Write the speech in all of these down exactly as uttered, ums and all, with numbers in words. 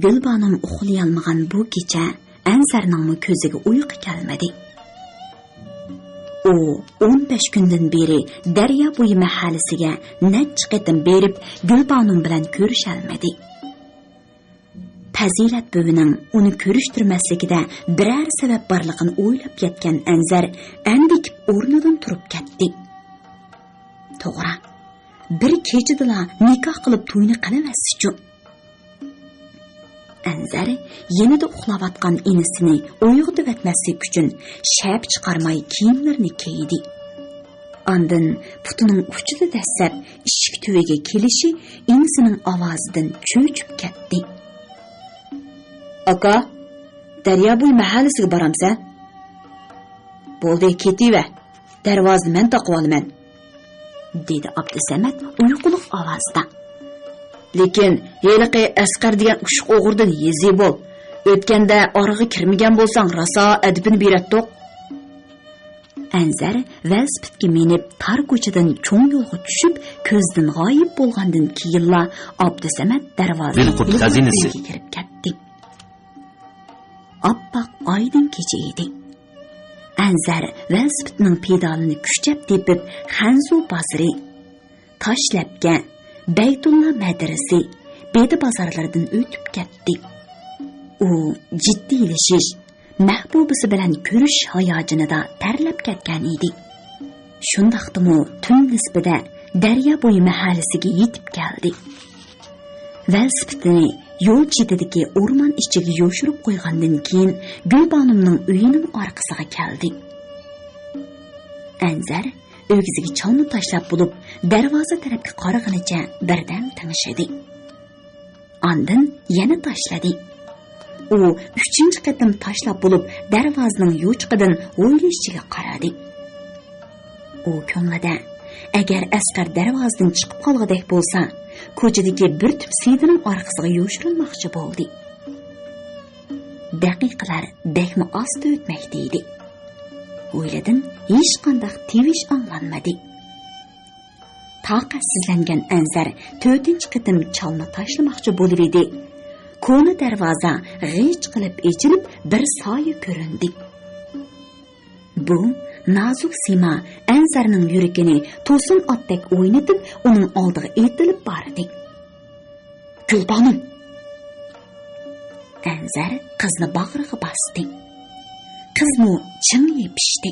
گۈلبانۇم ئۇخلىيالمىغان بۇ كېچە ئەنزەرنىڭمۇ كۆزىگە ئۇيقۇ كەلمىدى. ئۇ ئون بەش كۈندىن بېرى دەريا بويى مەھەللىسىگە نەچچە قېتىم بېرىپ، گۈلبانۇم بىلەن كۆرۈشەلمىدى. پەزىلەت بۈۋىنىڭ ئۇنى كۆرۈشتۈرمەسلىكىدە بىرەر سەۋەب بارلىقىنى ئويلاپ يەتكەن ئەنزەر ئەندىكىپ ئورنىدىن تۇرۇپ كەتتى. توغرا، بىر كېچىدىلا نىكاھ قىلىپ توينى قىلىۋەتسىچۇ. ئەنزەر يېنىدا ئۇخلاۋاتقان ئىنىسىنى ئويغىتىۋەتمەسلىك ئۈچۈن شەپە چىقارماي كىيىملىرىنى كىيدى. ئاندىن پۇتىنىڭ ئۇچىدا دەسسەپ ئىشىك تۈۋىگە كېلىشى ئىنىسىنىڭ ئاۋازىدىن چۆچۈپ كەتتى. «ئاكا، دەريا بويى مەھەللىسىگە بارامسەن؟» «بولدى، كېتىۋەر. دەرۋازىنى مەن تاقىۋالىمەن»، دېدى ئابدۇسەمەت ئۇيقۇلۇق ئاۋازدا. «لېكىن ھېلىقى ئەسقەر دېگەن ئۇششۇق ئوغرىدىن يېزى بول. ئۆتكەندە ئارىغا كىرمىگەن بولساڭ، راسا ئەدىپىنى بېرەتتۇق.» ئەنزەر ۋېلىسىپىتكە مىنىپ، تار كوچىدىن چوڭ يولغا چۈشۈپ، كۆزدىن غايىب بولغاندىن كېيىنلا ئابدۇسەمەت دەرۋازىنى بىلقۇت ئېلىپ خەزىنىسى. ئۆيگە كىرىپ كەتتى. ئاپئاق ئايدىڭ كېچە ئىدى. ئەنزەر ۋېلىسىپىتنىڭ پېدالىنى كۈچەپ تېپىپ، خەنزۇ بازىرى، تاشلەپكە، بەيتۇللا مەدرىسى، بېدە بازارلىرىدىن ئۆتۈپ كەتتى. ئۇ جىددىيلىشىش، مەھبۇبىسى بىلەن كۆرۈشۈش ھاياجىنىدا تەرلەپ كەتكەن ئىدى. شۇنداقتىمۇ تۈن نىسپىدە دەريا بويى مەھەللىسىگە يېتىپ كەلدى. ۋېلىسىپىتىنى يول چېتىدىكى ئورمان ئىچىگە يوشۇرۇپ قويغاندىن كېيىن، گۈلبانۇمنىڭ ئۆيىنىڭ ئارقىسىغا كەلدى. ئەنزەر ئۆگزىگە چالما تاشلاپ بولۇپ، دەرۋازا تەرەپكە قارىغىنىچە بىردەم تىڭشىدى. ئاندىن يەنە تاشلىدى. ئۇ ئۈچىنچى قېتىم تاشلاپ بولۇپ، دەرۋازىنىڭ يوچۇقىدىن ھويلا ئىچىگە قارىدى. ئۇ كۆڭلىدە، ئەگەر ئەسقەر دەرۋازىدىن چىقىپ قالغۇدەك بولسا، كوچىدىكى بىر تۈپ سىيدىنىڭ ئارقىسىغا يوشۇرۇنماقچى بولدى. دەقىقىلەر بەكمۇ ئاستا ئۆتمەكتە ئىدى. ھويلىدىن ھېچقانداق تىۋىش ئاڭلانمىدى. تاقەتسىزلەنگەن ئەنزەر تۆتىنچى قېتىم چالما تاشلىماقچى بولۇۋىدى. كونا دەرۋازا غىچ قىلىپ ئېچىلىپ، بىر سايە كۆرۈندى. بۇ نازۇك سىيما ئەنزەرنىڭ يۈرىكىنى توسۇن ئاتتەك ئوينىتىپ، ئۇنىڭ ئالدىغا ئېتىلىپ باردى. «گۈلبانۇم!» ئەنزەر قىزنى باغرىغا باستى. قىزمۇ چىڭ يېپىشتى.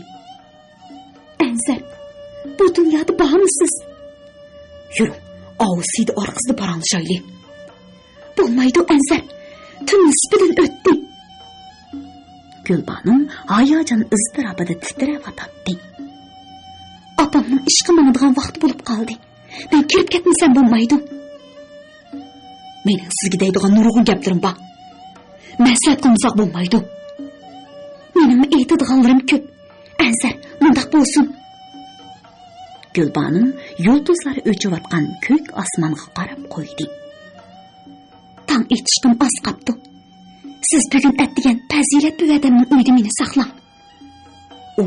«ئەنزەر، بۇ دۇنيادا بارمۇسىز؟ يۈرۈڭ، ئاۋۇ سىيدا ئارقىسىدا پاراڭلىشايلى.» «بولمايدۇ، ئەنزەر، تۈن نىسپىدىن ئۆتتى.» گۈلبانۇم ھاياجان ئىزتىراپىدا تىترەۋاتاتتى. «ئاپامنىڭ ئىشقا ماڭىدىغان ۋاقتى بولۇپ قالدى. مەن كىرىپ كەتمىسەم بولمايدۇ.» «مېنىڭ سىزگە دەيدىغان نۇرغۇن گەپلىرىم بار. مەسلىھەت قىلمىساق بولمايدۇ. مېنىڭمۇ ئېيتىدىغانلىرىم كۆپ. ئەنزەر، مۇنداق بولسۇن.» گۈلبانۇم يۇلتۇزلار ئۆچۈۋاتقان كۆك ئاسمانغا قاراپ قويدى. «تاڭ ئېتىشقىمۇ ئاز قاپتۇ. سىز بۈگۈن ئەتىگەن پەزىلەت بۈۋەدەمنىڭ ئۆيىدە مېنى ساقلاڭ.» «ئۇ،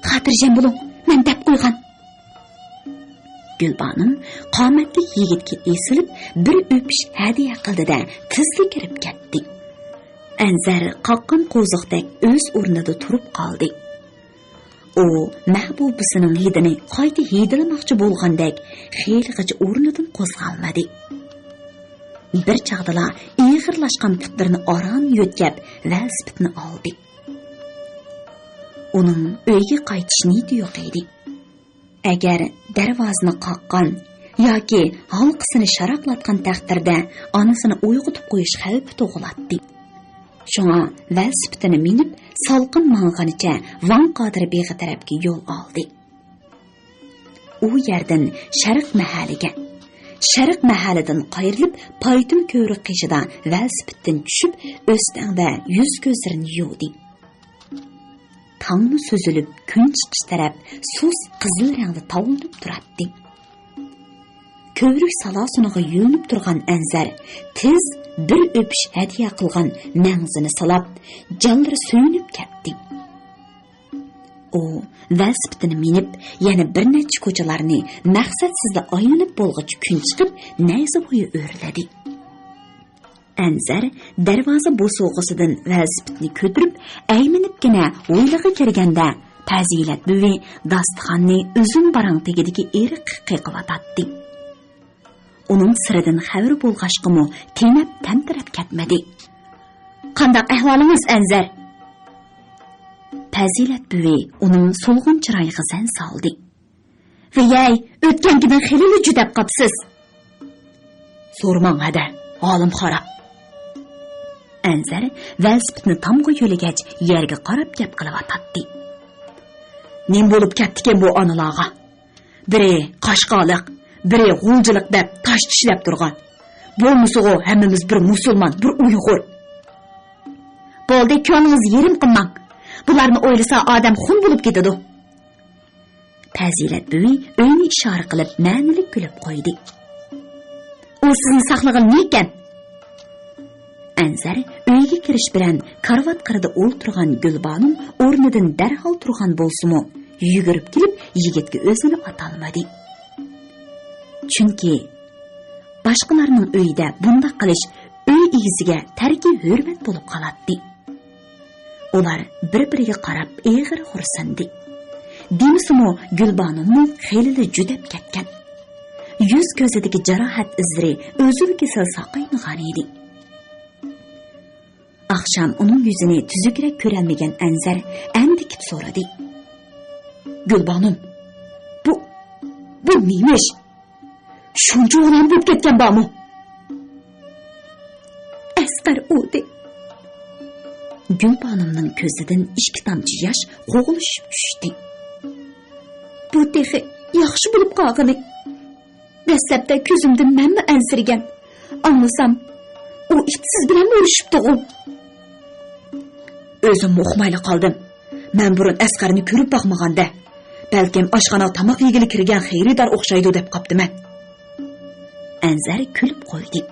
خاتىرجەم بولۇڭ، مەن دەپ قويغان.» گۈلبانۇم قامەتلىك يىگىتكە ئېسىلىپ، بىر ئۆپۈش ھەدىيە قىلدى-دە، تېزلا كىرىپ كەتتى. ئەنزەر قاققان قوزۇقتەك ئۆز ئورنىدا تۇرۇپ قالدى. ئۇ مەھبۇبىسىنىڭ ھىدىنى قايتا ھىدىلىماقچى بولغاندەك، خېلىغىچە ئورنىدىن قوزغالمىدى. بىر چاغدىلا ئېغىرلاشقان پۇتلىرىنى ئاران يۆتكەپ، ۋېلىسىپىتنى ئالدى. ئۇنىڭ ئۆيگە قايتىش نىيىتى يوق ئىدى. ئەگەر دەرۋازىنى قاققان ياكى ھالقىسىنى شاراقلاتقان تەقدىردە، ئانىسىنى ئويغىتىپ قويۇش خەۋپى تۇغۇلاتتى. شۇڭا ۋېلىسىپىتىنى مىنىپ، سالقىن ماڭغىنىچە ۋاڭ قادىر بېغى تەرەپكە يول ئالدى. ئۇ يەردىن شەرق مەھەللىگە، شەرق مەھەللىدىن قايرىلىپ، پايتۇم كۆۋرۈك قېشىدا ۋېلىسىپىتتىن چۈشۈپ، ئۆستەڭدە يۈز-كۆزلىرىنى يۇدى. تاڭمۇ سۈزۈلۈپ، كۈن چىقىش تەرەپ سۇس قىزىل رەڭدە تاۋلىنىپ تۇراتتى. كۆۋرۈك سالاسۇنىغا يۆلىنىپ تۇرغان ئەنزەر تېز بىر ئۆپۈش ھەدىيە قىلغان مەڭزىنى سالاپ، جانلىرى سۆيۈنۈپ كەتتى. ئۇ ۋېلىسىپىتىنى مىنىپ، يەنە بىر نەچچە كوچىلارنى مەقسەتسىزلا ئايلىنىپ بولغۇچە كۈن چىقىپ، نەيزە بويى ئۆرلىدى. ئەنزەر دەرۋازا بوسۇغىسىدىن ۋېلىسىپىتنى كۆتۈرۈپ، ئەيمىنىپكىنە ھويلىغا كىرگەندە، پەزىلەت بۈۋى داستىخاننى ئۈزۈم باراڭ تېگىدىكى ئېرىققا قېقىۋاتاتتى. ئۇنىڭ سىرىدىن خەۋىرى بولغاچقىمۇ، تېنەپ تەمتىرەپ كەتمىدى. «قانداق ئەھۋالىڭىز، ئەنزەر؟» پەزىلەت بۈۋى ئۇنىڭ سولغۇن چىرايىغا زەن سالدى. «ۋىيەي، ئۆتكەنكىدىن خېلىلا جۈدەپ قاپسىز.» «سورىماڭ ھەدە، ھالىم خاراب.» ئەنزەر ۋېلىسىپىتنى تامغا يۆلىگەچ، يەرگە قاراپ گەپ قىلىۋاتاتتى. «نېمە بولۇپ كەتتىكىن بۇ ئانىلارغا؟ بىرى قاشقالىق، بىرى غۇلجىلىق دەپ تاش چىشلەپ تۇرغان. بولمىسىغۇ ھەممىمىز بىر مۇسۇلمان، بىر ئۇيغۇر.» «بولدى، كۆڭلىڭىزنى يېرىم قىلماڭ. بۇلارنى ئويلىسا ئادەم خۇن بولۇپ كېتىدۇ.» پەزىلەت بۈۋى ئۆينى ئىشارە قىلىپ مەنىلىك كۈلۈپ قويدى. «ئۇ سىزنى ساقلىغىلى نېكەن؟» ئەنزەر ئۆيگە كىرىش بىلەن كارىۋات قىرىدا ئولتۇرغان گۈلبانۇم ئورنىدىن دەرھال تۇرغان بولسىمۇ، يۈگۈرۈپ كېلىپ يىگىتكە ئۆزىنى ئاتالمىدى. چۈنكى باشقىلارنىڭ ئۆيىدە بۇنداق قىلىش ئۆي ئىگىسىگە تەركى ھۆرمەت بولۇپ قالاتتى. ئۇلار بىر-بىرىگە قاراپ ئېغىر خورسىندى. دېمىسىمۇ، گۈلبانۇممۇ خېلىلا جۈدەپ كەتكەن. يۈز-كۆزىدىكى جاراھەت ئىزلىرى ئۆزىلا كېسەل ساقايمىغان ئىدى. ئاخشام ئۇنىڭ يۈزىنى تۈزۈكرەك كۆرەلمىگەن ئەنزەر ئەندىكىپ سورىدى. «گۈلبانۇم، بۇ، بۇ نېمە ئىش؟ شۇنچە ئوغلان بولۇپ كەتكەن بارمۇ؟» «ئەسقەر ئۇردى.» گۈلبانۇمنىڭ كۆزىدىن ئىككى تامچە ياش قوغلىشىپ چۈشتى. «بۇ تېخى ياخشى بولۇپ قالغىنى. دەسلەپتە كۆزۈمدىن مەنمۇ ئەنسىرىگەن. ئاڭلىسام، ئۇ ئىت سىز بىلەنمۇ ئۇرۇشۇپتىغۇ.» «ئۆزۈممۇ ئۇقمايلا قالدىم. مەن بۇرۇن ئەسقەرنى كۆرۈپ باقمىغاندا، بەلكىم ئاشخانىغا تاماق يېگىلى كىرگەن خېرىدار ئوخشايدۇ دەپ قاپتىمەن.» ئەنزەر كۈلۈپ قويدى.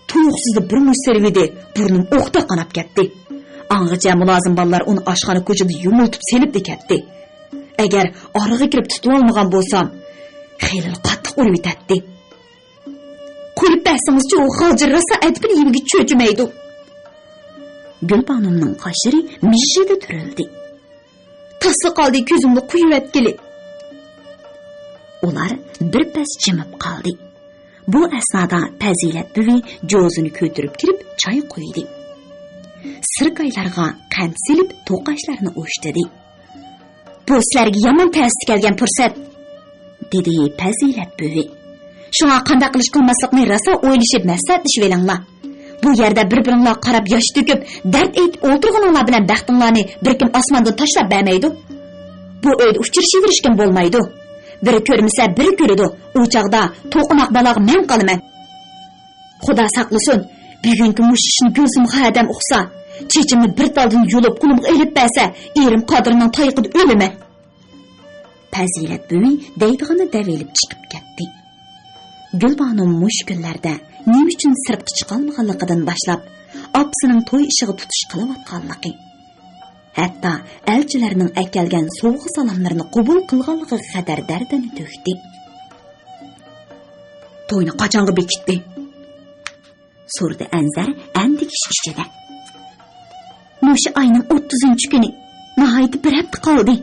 «تۇيۇقسىزلا بىر مۇش سېلىۋىدى، بۇرنۇم ئوقتەك قاناپ كەتتى. ئاڭغىچە مۇلازىم بالىلار ئۇنى ئاشخانا كوچىدا يۇمۇلتۇپ سېلىپلا كەتتى. ئەگەر ئارىغا كىرىپ تۇتۇۋالمىغان بولسام، خېلىلا قاتتىق ئۇرۇۋېتەتتى.» «قويۇپ بەرسىڭىزچۇ، ئۇ غالجىر راسا ئەدىپىنى يېمىگە چۆچۈمەيدۇ.» گۈلبانۇمنىڭ قاشلىرى مىژژىدە تۈرۈلدى. «تاسلا قالدى، كۆزۈڭنى قويۇۋەتكىلى.» ئۇلار بىر پەس جىمىپ قالدى. بۇ ئەسنادا پەزىلەت بۈۋى جوزىنى كۆتۈرۈپ كىرىپ چاي قۇيدى. سىركايلارغا قەنت سېلىپ توقاچلارنى ئوشتىدى. «بۇ سىلەرگە يامان تەستە كەلگەن پۇرسەت.» دېدى پەزىلەت بۈۋى. «شۇڭا قانداق قىلىش قىلماسلىقنى راسا ئويلىشىپ مەسلىھەتلىشىۋېلىڭلار. بۇ يەردە بىر-بىرىڭلار قاراپ ياش تۆكۈپ، دەرد ئېيتىپ ئولتۇرغىنىڭلار بىلەن بەختىڭلارنى بىر كىم ئاسماندىن تاشلاپ بەرمەيدۇ. بۇ ئۆيدە ئۇچرىشىۋېرىشكىمۇ بولمايدۇ. بىرى كۆرمىسە، بىرى كۆرىدۇ. ئۇ چاغدا توقۇناق بالاغا مەن قالىمەن. خۇدا ساقلىسۇن، بۈگۈنكى مۇشۇ ئىشنى گۈلسۈم خادىم ئۇقسا، چېچىمنى بىر تالدىن يۇلۇپ قولۇمغا ئېلىپ بەرسە، ئېرىم قادىرنىڭ تايىقىدا ئۆلىمەن.» پەزىلەت بۈۋى دەيدىغىنىنى دەۋېلىپ چىقىپ كەتتى. گۈلبانۇم مۇشۇ كۈنلەردە نېمە ئۈچۈن سىرتقا چىقالمىغانلىقىدىن باشلاپ، ئاپىسىنىڭ توي ئىشىغا تۇتۇش قىلىۋاتقانلىقى، ھەتتا ئەلچىلەرنىڭ ئەكەلگەن سوۋغا-سالاملىرىنى قوبۇل قىلغانلىقىغا قەدەر دەردىنى تۆكتى. «توينى قاچانغا بېكىتتى؟» سورىدى ئەنزەر ئەندىكىش ئىچىدە. «مۇشۇ ئاينىڭ ئوتتۇزىنچى كۈنى، ناھايىتى بىر ھەپتە قالدى.»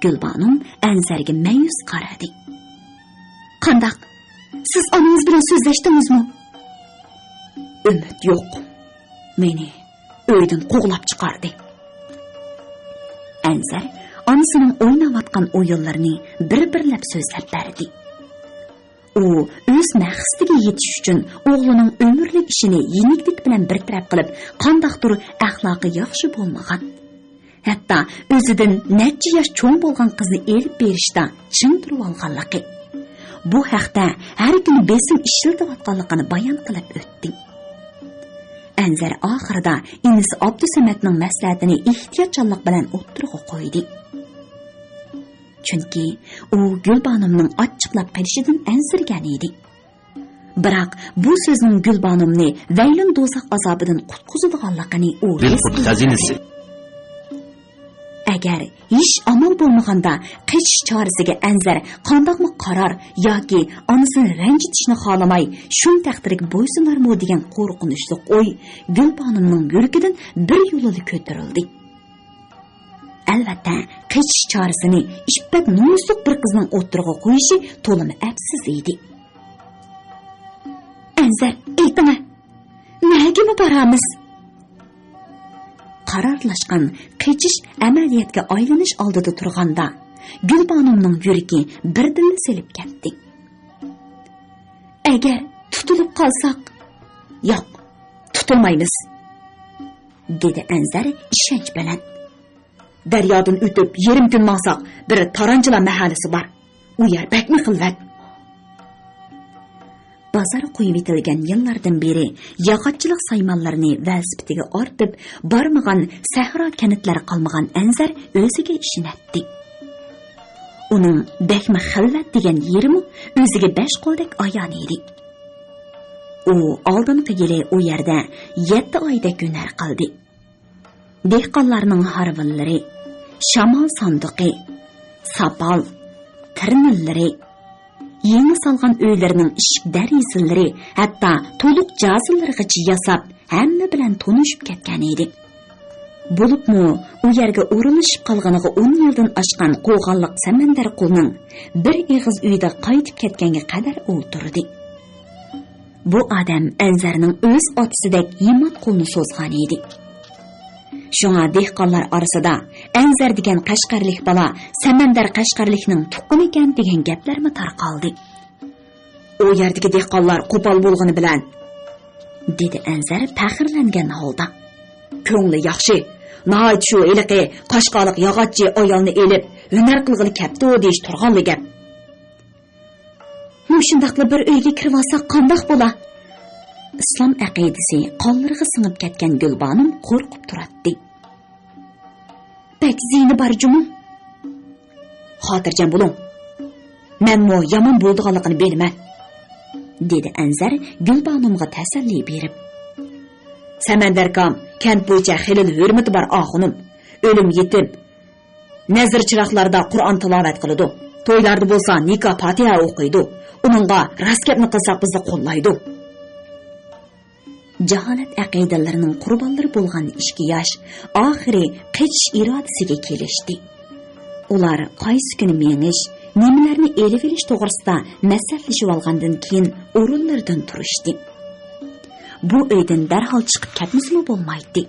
گۈلبانۇم ئەنزەرگە مەيۈس قارىدى. «قانداق؟ سىز ئانىڭىز بىلەن سۆزلەشتىڭىزمۇ؟» «ئۈمىد يوق. مېنى ئۆيدىن قوغلاپ چىقاردى.» ئەنزەر ئانىسىنىڭ ئويناۋاتقان ئويۇنلىرىنى بىر-بىرلەپ سۆزلەپ بەردى. ئۇ ئۆز مەقسىتىگە يېتىش ئۈچۈن ئوغلىنىڭ ئۆمۈرلۈك ئىشىنى يېنىكلىك بىلەن بىر تەرەپ قىلىپ، قانداقتۇر ئەخلاقى ياخشى بولمىغان، ھەتتا ئۆزىدىن نەچچە ياش چوڭ بولغان قىزنى ئېلىپ بېرىشتا چىڭ تۇرۇۋالغانلىقى، بۇ ھەقتە ھەر كۈنى بېسىم ئىشلىتىۋاتقانلىقىنى بايان قىلىپ ئۆتتى. ئەنزەر ئاخىرىدا ئىنىسى ئابدۇسەمەتنىڭ مەسلىھەتىنى ئېھتىياتچانلىق بىلەن ئوتتۇرىغا قويدى. چۈنكى ئۇ گۈلبانۇمنىڭ ئاچچىقلاپ قېلىشىدىن ئەنسىرىگەن ئىدى. بىراق بۇ سۆزنىڭ گۈلبانۇمنى ۋەيلۇن دوزاخ ئازابىدىن قۇتقۇزىدىغانلىقىنى ئۇ ھېس قىلغان ئىدى. ئەگەر ھېچ ئامال بولمىغاندا قېچىش چارىسىگە ئەنزەر قانداقمۇ قارار ياكى ئانىسىنى رەنجىتىشنى خالىماي شۇم تەقدىرگە بويسۇنارمۇ دېگەن قورقۇنچلۇق ئوي گۈلبانۇمنىڭ يۈرىكىدىن بىر يولىلا كۆتۈرۈلدى. ئەلۋەتتە، قېچىش چارىسىنى ئىپپەت نومۇسلۇق بىر قىزنىڭ ئوتتۇرىغا قويۇشى تولىمۇ ئەپسىز ئىدى. ئەنزەر، ئېيتىڭە، نەگىمۇ بارامىز؟ قارارلاشقان قېچىش ئەمەلىيەتكە ئايلىنىش ئالدىدا تۇرغاندا، گۈلبانۇمنىڭ يۈرىكى بىردىنلا سېلىپ كەتتى. ئەگەر تۇتۇلۇپ قالساق؟ ياق، تۇتۇلمايمىز، دېدى ئەنزەر ئىشەنچ بىلەن. دەريادىن ئۆتۈپ يېرىم كۈن ماڭساق، بىر تارانچىلار مەھەللىسى بار. ئۇ يەر بەكمۇ خىلۋەت. بازار قويۇۋېتىلگەن يىللاردىن بېرى ياغاچچىلىق سايمانلىرىنى ۋېلىسىپىتىگە ئارتىپ بارمىغان سەھرا كەنتلەر قالمىغان ئەنزەر ئۆزىگە ئىشىنەتتى. ئۇنىڭ بەكمۇ خىلۋەت دېگەن يېرىمۇ ئۆزىگە بەش قولدەك ئايان ئىدى. ئۇ ئالدىنقى يىلى ئۇ يەردە يەتتە ئايدەك ھۈنەر قىلدى. دېھقانلارنىڭ ھارۋىلىرى، شامال ساندۇقى، ساپال، تىرنىلىرى، يېڭى سالغان ئۆيلىرىنىڭ ئىشىك دېرىزىلىرى، ھەتتا تولۇق جازىلىرىغىچە ياساپ، ھەممە بىلەن تونۇشۇپ كەتكەن ئىدى. بولۇپمۇ ئۇ يەرگە ئورۇنلىشىپ قالغىنىغا ئون يىلدىن ئاشقان قوغانلىق سەمەندەر قۇلنىڭ بىر ئېغىز ئۆيدە قايتىپ كەتكەنگە قەدەر ئولتۇردى. بۇ ئادەم ئەنزەرنىڭ ئۆز ئاتىسىدەك ھىممەت قولنى سوزغان ئىدى. شۇڭا دېھقانلار ئارىسىدا، «ئەنزەر دېگەن قەشقەرلىك بالا سەمەندەر قەشقەرلىكنىڭ تۇغقىنىكەن» دېگەن گەپلەرمۇ تارقالدى. «ئۇ يەردىكى دېھقانلار قوپال بولغىنى بىلەن»، دېدى ئەنزەر پەخىرلەنگەن ھالدا. «كۆڭلى ياخشى، ناھايىتى شۇ ھېلىقى قاشقالىق ياغاچچى ئايالنى ئېلىپ ھۈنەر قىلغىلى كەپتۇ دېيىش تۇرغانلا گەپ.» مۇشۇنداقلا بىر ئۆيگە كىرىۋالساق قانداق بولا؟ ئىسلام ئەقىدىسى قانلىرىغا سىڭىپ كەتكەن گۈلبانۇم قورقۇپ تۇراتتى. بەك زىيىنى بار جۇمۇ. خاتىرجەم بولۇڭ. مەنمۇ يامان بولىدىغانلىقىنى بىلىمەن، دېدى ئەنزەر گۈلبانۇمغا تەسەللى بېرىپ. سەمەندەركام كەنت بويىچە خېلىلا ھۆرمىتى بار ئاخۇنۇم. ئۆلۈم يېتىم، نەزىر چىراغلاردا قۇرئان تىلاۋەت قىلىدۇ. تويلاردا بولسا نىكاھ پاتىھە ئوقۇيدۇ. ئۇنىڭغا راست گەپنى قىلساق بىزنى قوللايدۇ. جاھالەت ئەقىدىلىرىنىڭ قۇربانلىرى بولغان ئىككى ياش ئاخىرى قېچىش ئىرادىسىگە كېلىشتى. ئۇلار قايسى كۈنى مېڭىش، نېمىلەرنى ئېلىۋېلىش توغرىسىدا مەسلىھەتلىشىۋالغاندىن كېيىن ئورۇنلىرىدىن تۇرۇشتى. بۇ ئۆيدىن دەرھال چىقىپ كەتمىسىمۇ بولمايتتى.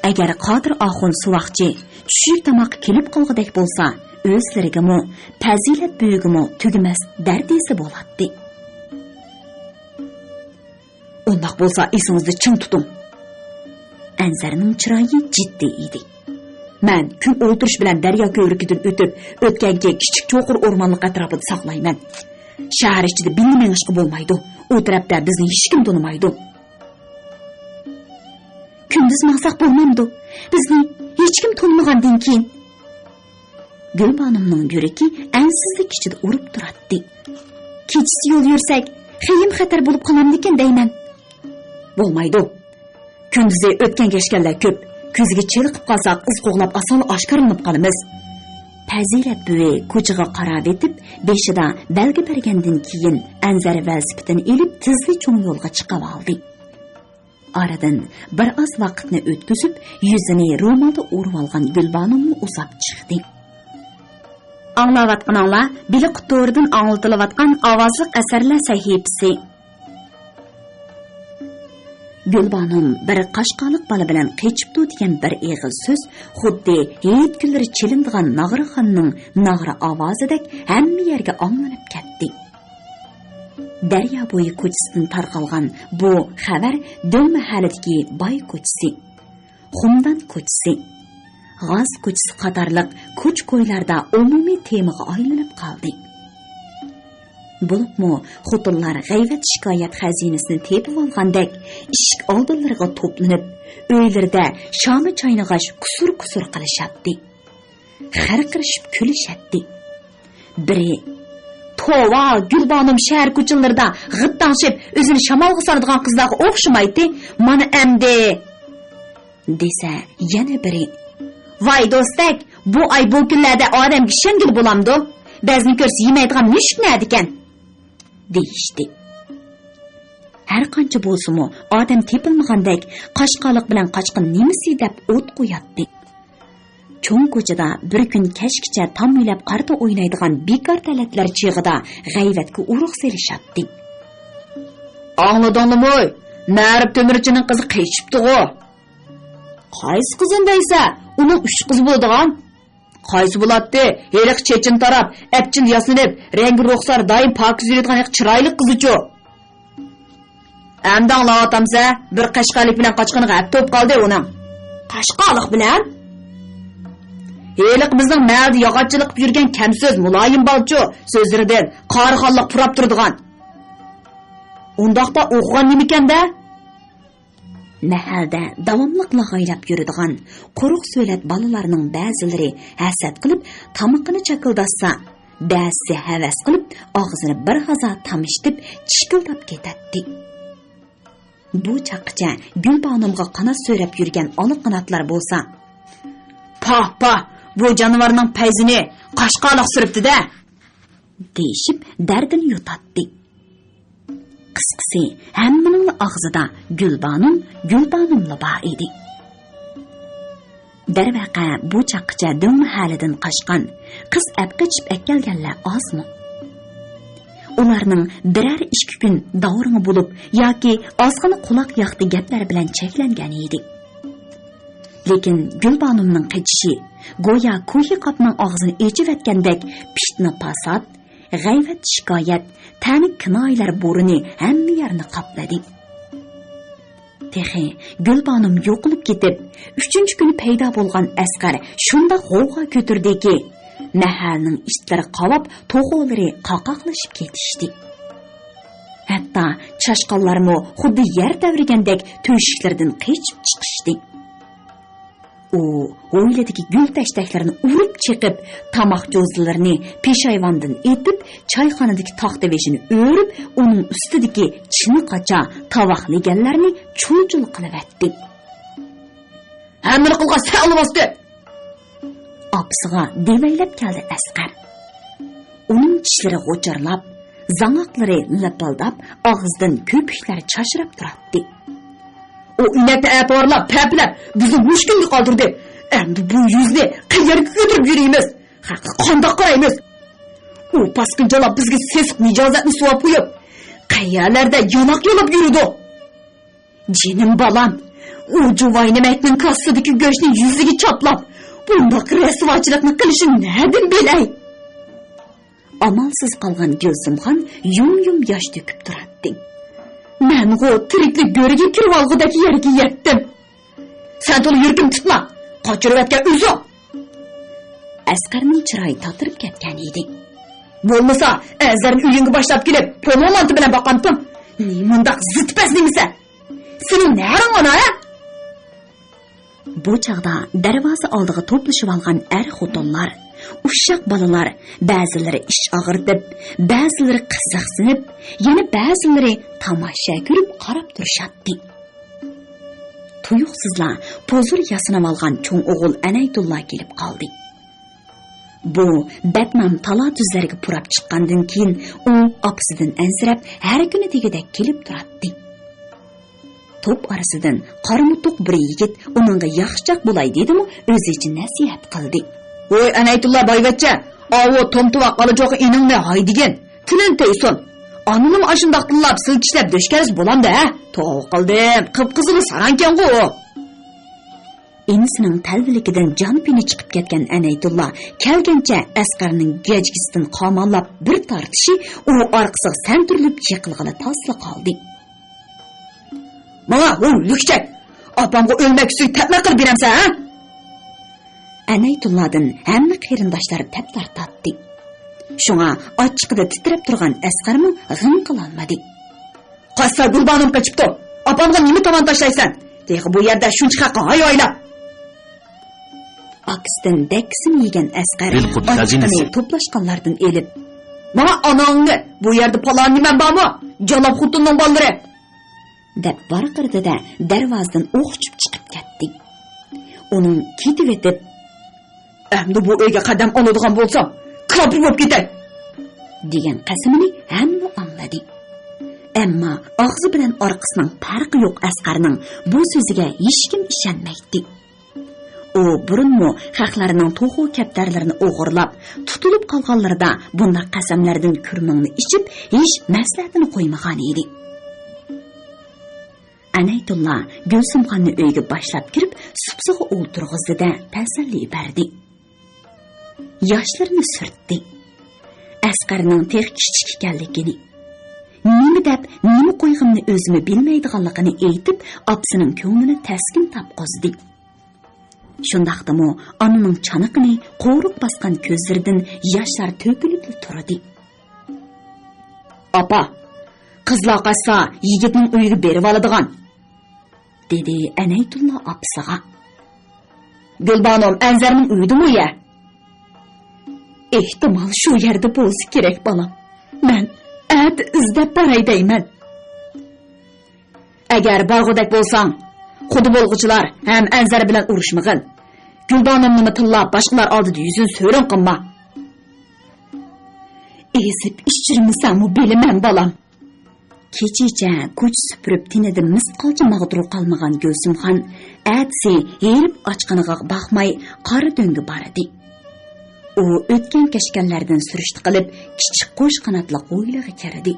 ئەگەر قادىر ئاخۇن سۇۋاقچى چۈشلۈك تاماققا كېلىپ قالغۇدەك بولسا، ئۆزلىرىگىمۇ، پەزىلەت بۈۋىگىمۇ تۈگىمەس دەرد دېسە بولاتتى. ئۇنداق بولسا ئېسىڭىزدە چىڭ تۇتۇڭ. ئەنزەرنىڭ چىرايى جىددىي ئىدى. مەن كۈن ئولتۇرۇش بىلەن دەريا كۆۋرۈكىدىن ئۆتۈپ، ئۆتكەنكى كىچىك چوقۇر ئورمانلىق ئەتراپىدا ساقلايمەن. شەھەر ئىچىدە بىللە مېڭىشقا بولمايدۇ. ئۇ تەرەپتە بىزنى ھېچكىم تونۇمايدۇ. كۈندۈز ماڭساق بولمامدۇ؟ بىزنى ھېچكىم تونۇمىغاندىن كېيىن. گۈلبانۇمنىڭ يۈرىكى ئەنسىزلىك ئىچىدە ئۇرۇپ تۇراتتى. كېچىسى يول يۈرسەك، خېيىم خەتەر بولۇپ قالامدىكىن دەيمەن. بولمايدۇ. كۈندۈزى ئۆتكەن-كەچكەنلەر كۆپ. كۆزگە چېلىقىپ قالساق، ئىز قوغلاپ ئاسانلا ئاشكارىلىنىپ قالىمىز. پەزىلەت بۈۋى كوچىغا قاراۋېتىپ، بېشىدا بەلگە بەرگەندىن كېيىن، ئەنزەر ۋېلىسىپىتىنى ئېلىپ، تېزلا چوڭ يولغا چىقىۋالدى. ئارىدىن بىر ئاز ۋاقىتنى ئۆتكۈزۈپ، يۈزىنى رومالدا ئورىۋالغان گۈلبانۇممۇ ئۇزاپ چىقتى. ئاڭلاۋاتقىنىڭلار بېلىق تورىدىن ئاڭلىتىلىۋاتقان ئاۋازلىق ئەسەرلەر سەھىپىسى. گۈلبانۇم بىر قاشقالىق بالا بىلەن قېچىپتۇ دېگەن بىر ئېغىز سۆز خۇددى ھېيت كۈنلىرى چېلىنىدىغان ناغرىخاننىڭ ناغرا ئاۋازىدەك ھەممە يەرگە ئاڭلىنىپ كەتتى. دەريا بويى كوچىسىدىن تارقالغان بۇ خەۋەر دۆڭ مەھەللىدىكى باي كوچىسى، خۇمدان كوچىسى، غاز كوچىسى قاتارلىق كوچا-كويلاردا ئومۇمىي تېمىغا ئايلىنىپ قالدى. بولۇپمۇ خوتۇنلار غەيۋەت-شىكايەت خەزىنىسىنى تېپىۋالغاندەك، ئىشىك ئالدىلىرىغا توپلىنىپ، ئۆيلىرىدە شاما چاينىغاچ كۇسۇر-كۇسۇر قىلىشاتتى. خەرقىرىشىپ كۈلۈشەتتى. بىرى، «توۋا، گۈلبانۇم شەھەر كوچىلىرىدا غىدداڭشىپ، ئۆزىنى شامالغا سالىدىغان قىزلارغا ئوخشىمايتتى، مانا ئەمدى!» دېسە، يەنە بىرى، «ۋاي دوستەك، بۇ ئاي، بۇ كۈنلەردە ئادەمگە ئىشەنگىلى بولامدۇ؟ بەزمە كۆرسە يېمەيدىغان مۈشۈك نەدىكەن؟ دېيىشتى. ھەر قانچە بولسىمۇ، ئادەم تېپىلمىغاندەك، قاشقالىق بىلەن قاچقىن نېمىسى دەپ ئوت قوياتتى. چوڭ كوچىدا بىر كۈن كەچكىچە تام يۆلەپ قارتا ئوينايدىغان بىكار تەلەتلەر چېغىدا غەيۋەتكە ئۇرۇق سېلىشاتتى. ئاڭلىدىڭلىمۇ؟ مەرۇپ تۆمۈرچىنىڭ قىزى قېچىپتىغۇ. قايسى قىزىنى دەيسە؟ ئۇنىڭ ئۈچ قىزى بولىدىغان. قايسى بولاتتى؟ ھېلىقى چېچىنى تاراپ، ئەپچىل ياسىنىپ، رەڭگى رۇخسار، دائىم پاكىز يۈرىدىغان ھېلىقى چىرايلىق قىزىچۇ. ئەمدى ئاڭلاۋاتامسە؟ بىر قەشقەرلىك بىلەن قاچقىنىغا ھەپتە بولۇپ قالدى ئۇنىڭ. قاشقالىق بىلەن؟ ھېلىقى بىزنىڭ مەھەللىدە ياغاچچىلىق قىلىپ يۈرگەن كەمسۆز مۇلايىم بالىچۇ، سۆزلىرىدىن قارىخانلىق پۇراپ تۇرىدىغان. ئۇنداقتا ئوقۇغان نېمىكەن-دە؟ مەھەلدە داۋاملىق لاغايلاپ يۈرىدىغان، قۇرۇق سۆلەت بالىلارنىڭ بەزىلىرى ھەسەت قىلىپ تامىقىنى چاكىلداتسا، بەزىسى ھەۋەس قىلىپ ئاغزىنى بىر ھازا تامىشىتىپ چىشكىلداپ كېتەتتى. بۇ چاغقىچە گۈلبانۇمغا قانات سۆرەپ يۈرگەن ئالا قاناتلار بولسا، پاھ، پاھ، بۇ جانىۋارنىڭ پەيزىنى قاشقالىق سۈرۈپتۇ-دە! دېيىشىپ دەردىنى يۇتاتتى. قىسقىسى، ھەممىنىڭلا ئاغزىدا گۈلبانۇم، گۈلبانۇملا بار ئىدى. دەرۋەقە، بۇ چاغقىچە دۆڭ مەھەللىدىن قاچقان، قىز ئەپ قېچىپ ئەكەلگەنلەر ئازمۇ؟ ئۇلارنىڭ بىرەر ئىككى كۈن داۋرىڭى بولۇپ ياكى ئازغىنە قۇلاق ياقتى گەپلەر بىلەن چەكلەنگەن ئىدى. لېكىن گۈلبانۇمنىڭ قېچىشى گويا كوھى قاپنىڭ ئاغزىنى ئېچىۋەتكەندەك پىتنە-پاسات، غەيۋەت-شىكايەت، تەنە-كىنايىلەر بورىنى ھەممە يەرنى قاپلىدى. تېخى گۈلبانۇم يوقىلىپ كېتىپ، ئۈچىنچى كۈنى پەيدا بولغان ئەسقەر شۇنداق غوۋغا كۆتۈردىكى، مەھەللىنىڭ ئىتلىرى قاۋاپ، توخۇلىرى قاقاقلىشىپ كېتىشتى. ھەتتا چاشقانلارمۇ خۇددى يەر تەۋرىگەندەك تۆشۈكلىرىدىن قېچىپ چىقىشتى. ئۇ ھويلىدىكى گۈل تەشتەكلىرىنى ئۇرۇپ چېقىپ، تاماق جوزىلىرىنى پېشايۋاندىن ئېتىپ، چايخانىدىكى تاختا بېشىنى ئۆرۈپ، ئۇنىڭ ئۈستىدىكى چىنە-قاچا، تاۋاق-لېگەنلەرنى چۇل-چۇل قىلىۋەتتى. ھەممىنى قىلغان سەن ئالىۋاستى! ئاپىسىغا دېۋەيلەپ كەلدى ئەسقەر. ئۇنىڭ چىشلىرى غوچۇرلاپ، زاڭاقلىرى لىپىلداپ، ئاغزىدىن كۆپۈكلەر چاچراپ تۇراتتى. ئۇ ئىنەكنى ئەتىۋارلاپ، پەپىلەپ، بىزنى مۇشۇ كۈنگە قالدۇردى. ئەمدى بۇ يۈزنى قەيەرگە كۆتۈرۈپ يۈرىمىز؟ خەققە قانداق قارايمىز؟ ئۇ پاسكىنچىلاپ بىزگە سېسىق مىجازاتنى سۇۋاپ قويۇپ، قەيەرلەردە ياناق يالاپ يۈرىدۇ؟ جېنىم بالام، ئۇ جۇۋاينىمەكنىڭ كاسسىدىكى گۆشنى يۈزىگە چاپلاپ، بۇنداق رەسۋاچىلىقنى قىلىشىنى نەدىن بىلەي؟ ئامالسىز قالغان گۈلزىمخان يۇم-يۇم ياش تۆكۈپ تۇراتتى. مەنغۇ تىرىكلا گۆرگە كىرىۋالغۇدەك يەرگە يەتتىم. سەن تولا يۈرىكىمنى تۇتما، قاچۇرۇۋەتكەن ئۆزۈڭ. ئەسقەرنىڭ چىرايى تاتىرىپ كەتكەن ئىدى. بولمىسا، ئەنزەرنى ئۆيۈڭگە باشلاپ كېلىپ، پولۇن لانتا بىلەن باقامتىم؟ نېمانداق زىتپەس نېمىسەن؟ سېنىڭ نەرىڭ ئانا، ھە؟ بۇ چاغدا دەرۋازا ئالدىغا توپلىشىۋالغان ئەر-خوتۇنلار، ئۇششاق بالىلار، بەزىلىرى ئىچ ئاغرىتىپ، بەزىلىرى قىزىقسىنىپ، يەنە بەزىلىرى تاماشا كۆرۈپ قاراپ تۇرۇشاتتى. تۇيۇقسىزلا پوزۇر ياسىنىۋالغان چوڭ ئوغۇل ئەنەيتۇللا كېلىپ قالدى. بۇ بەتنام تالا-تۈزلەرگە پۇراپ چىققاندىن كېيىن، ئۇ ئاپىسىدىن ئەنسىرەپ، ھەر كۈنى دېگۈدەك كېلىپ تۇراتتى. توپ ئارىسىدىن قارىمۇتۇق بىر يىگىت ئۇنىڭغا ياخشىچاق بولاي دېدىمۇ، ئۆزىچە نەسىھەت قىلدى. ۋوي ئەنەيتۇللا بايۋەچچە، ئاۋۇ تومتۇۋاق ئالا چوقا ئىنىڭنى ھايدىگىن، تىلىنى تۆيسۇن. ئانىنىمۇ ئاشۇنداق تىللاپ سىلكىشلەپ دۆشكەلسە بولامدۇ، ھە؟ توۋا قىلدىم، قىپقىزىل ساراڭكەنغۇ ئۇ. ئىنىسىنىڭ تەلۋىلىكىدىن جان-پېنى چىقىپ كەتكەن ئەنەيتۇللا كەلگەنچە ئەسقەرنىڭ گەجگىسىدىن قاماللاپ بىر تارتىشى، ئۇ ئارقىسىغا سەنتۈرۈلۈپ يىقىلغىلى تاسلا قالدى. ماڭا، ھۇ، لۈكچەك! ئاپامغا ئۆلمەك ئۈستىگە تەپمە قىلىپ بېرەمسەن، ھە؟ ئەنەيتۇللادىن ھەممە قېرىنداشلار تەپ تارتاتتى. شۇڭا ئاچچىقىدا تىترەپ تۇرغان ئەسقەرمۇ غىڭ قىلالمىدى. قاچسا گۈلبانۇم قېچىپتۇ. ئاپامغا نېمە تاۋان تاشلايسەن؟ تېخى بۇ يەردە شۇنچە خەققە ھاي-ھايلاپ. ئاكىسىدىن دەككىسىنى يېگەن ئەسقەر ئاچچىقىنى توپلاشقانلاردىن ئېلىپ، ماڭا ئاناڭنى، بۇ يەردە پالان نېمەم بارمۇ؟ جالاپ خوتۇننىڭ بالىلىرى! دەپ ۋارقىرىدى-دە، دەرۋازىدىن ئوخچۇپ چىقىپ كەتتى. ئۇنىڭ كېتىۋېتىپ، ئەمدى بۇ ئۆيگە قەدەم ئالىدىغان بولسام، كاپىر بولۇپ كېتەي!» دېگەن قەسىمىنى ھەممە ئاڭلىدى. ئەمما ئاغزى بىلەن ئارقىسىنىڭ پەرقى يوق ئەسقەرنىڭ بۇ سۆزىگە ھېچكىم ئىشەنمەيتتى. ئۇ بۇرۇنمۇ خەقلەرنىڭ توخۇ كەپتەرلىرىنى ئوغرىلاپ، تۇتۇلۇپ قالغانلىرىدا بۇنداق قەسەملەردىن كۈرمىڭنى ئىچىپ، ھېچ مەسلىھەتىنى قويمىغان ئىدى. ئەنەيتۇللا گۈلسۈمخاننى ئۆيگە باشلاپ كىرىپ، سۇپىسىغا ئولتۇرغۇزدى-دە، تەسەللى بەردى. ياشلىرىنى سۈرتتى. ئەسقەرنىڭ تېخى كىچىك ئىكەنلىكىنى، نېمە دەپ، نېمە قويغىنىنى ئۆزىمۇ بىلمەيدىغانلىقىنى ئېيتىپ، ئاپىسىنىڭ كۆڭلىنى تەسكىن تاپقۇزدى. شۇنداقتىمۇ ئانىنىڭ چانىقىنى قورۇق باسقان كۆزلىرىدىن ياشلار تۆكۈلۈپلا تۇردى. «ئاپا، قىزلار قاچسا، يىگىتنىڭ ئۆيىگە بېرىۋالىدىغان.» دېدى ئەنەيتۇللا ئاپىسىغا. «گۈلبانۇم ئەنزەرنىڭ ئۆيىدىمۇ يە؟» «ئېھتىمال شۇ يەردە بولسا كېرەك، بالام. مەن ئەتە ئىزدەپ باراي دەيمەن.» «ئەگەر بارغۇدەك بولساڭ، قۇدا بولغۇچىلار ھەم ئەنزەر بىلەن ئۇرۇشمىغىن. گۈلبانۇمنىمۇ تىللاپ، باشقىلار ئالدىدا يۈزۈن سۆرۈن قىلما.» «ئېزىپ ئىچۈرمىسەڭمۇ بىلىمەن، بالام.» كېچىچە كوچا سۈپۈرۈپ، تېنىدە مىسقالچە ماغدۇرى قالمىغان گۈلسۈمخان ئەتىسى ھېرىپ ئاچقىنىغا باقماي قارا دۆڭگە باردى. ئۇ ئۆتكەن-كەچكەنلەردىن سۈرۈشتە قىلىپ، كىچىك قوش قاناتلىق ھويلىغا كىردى.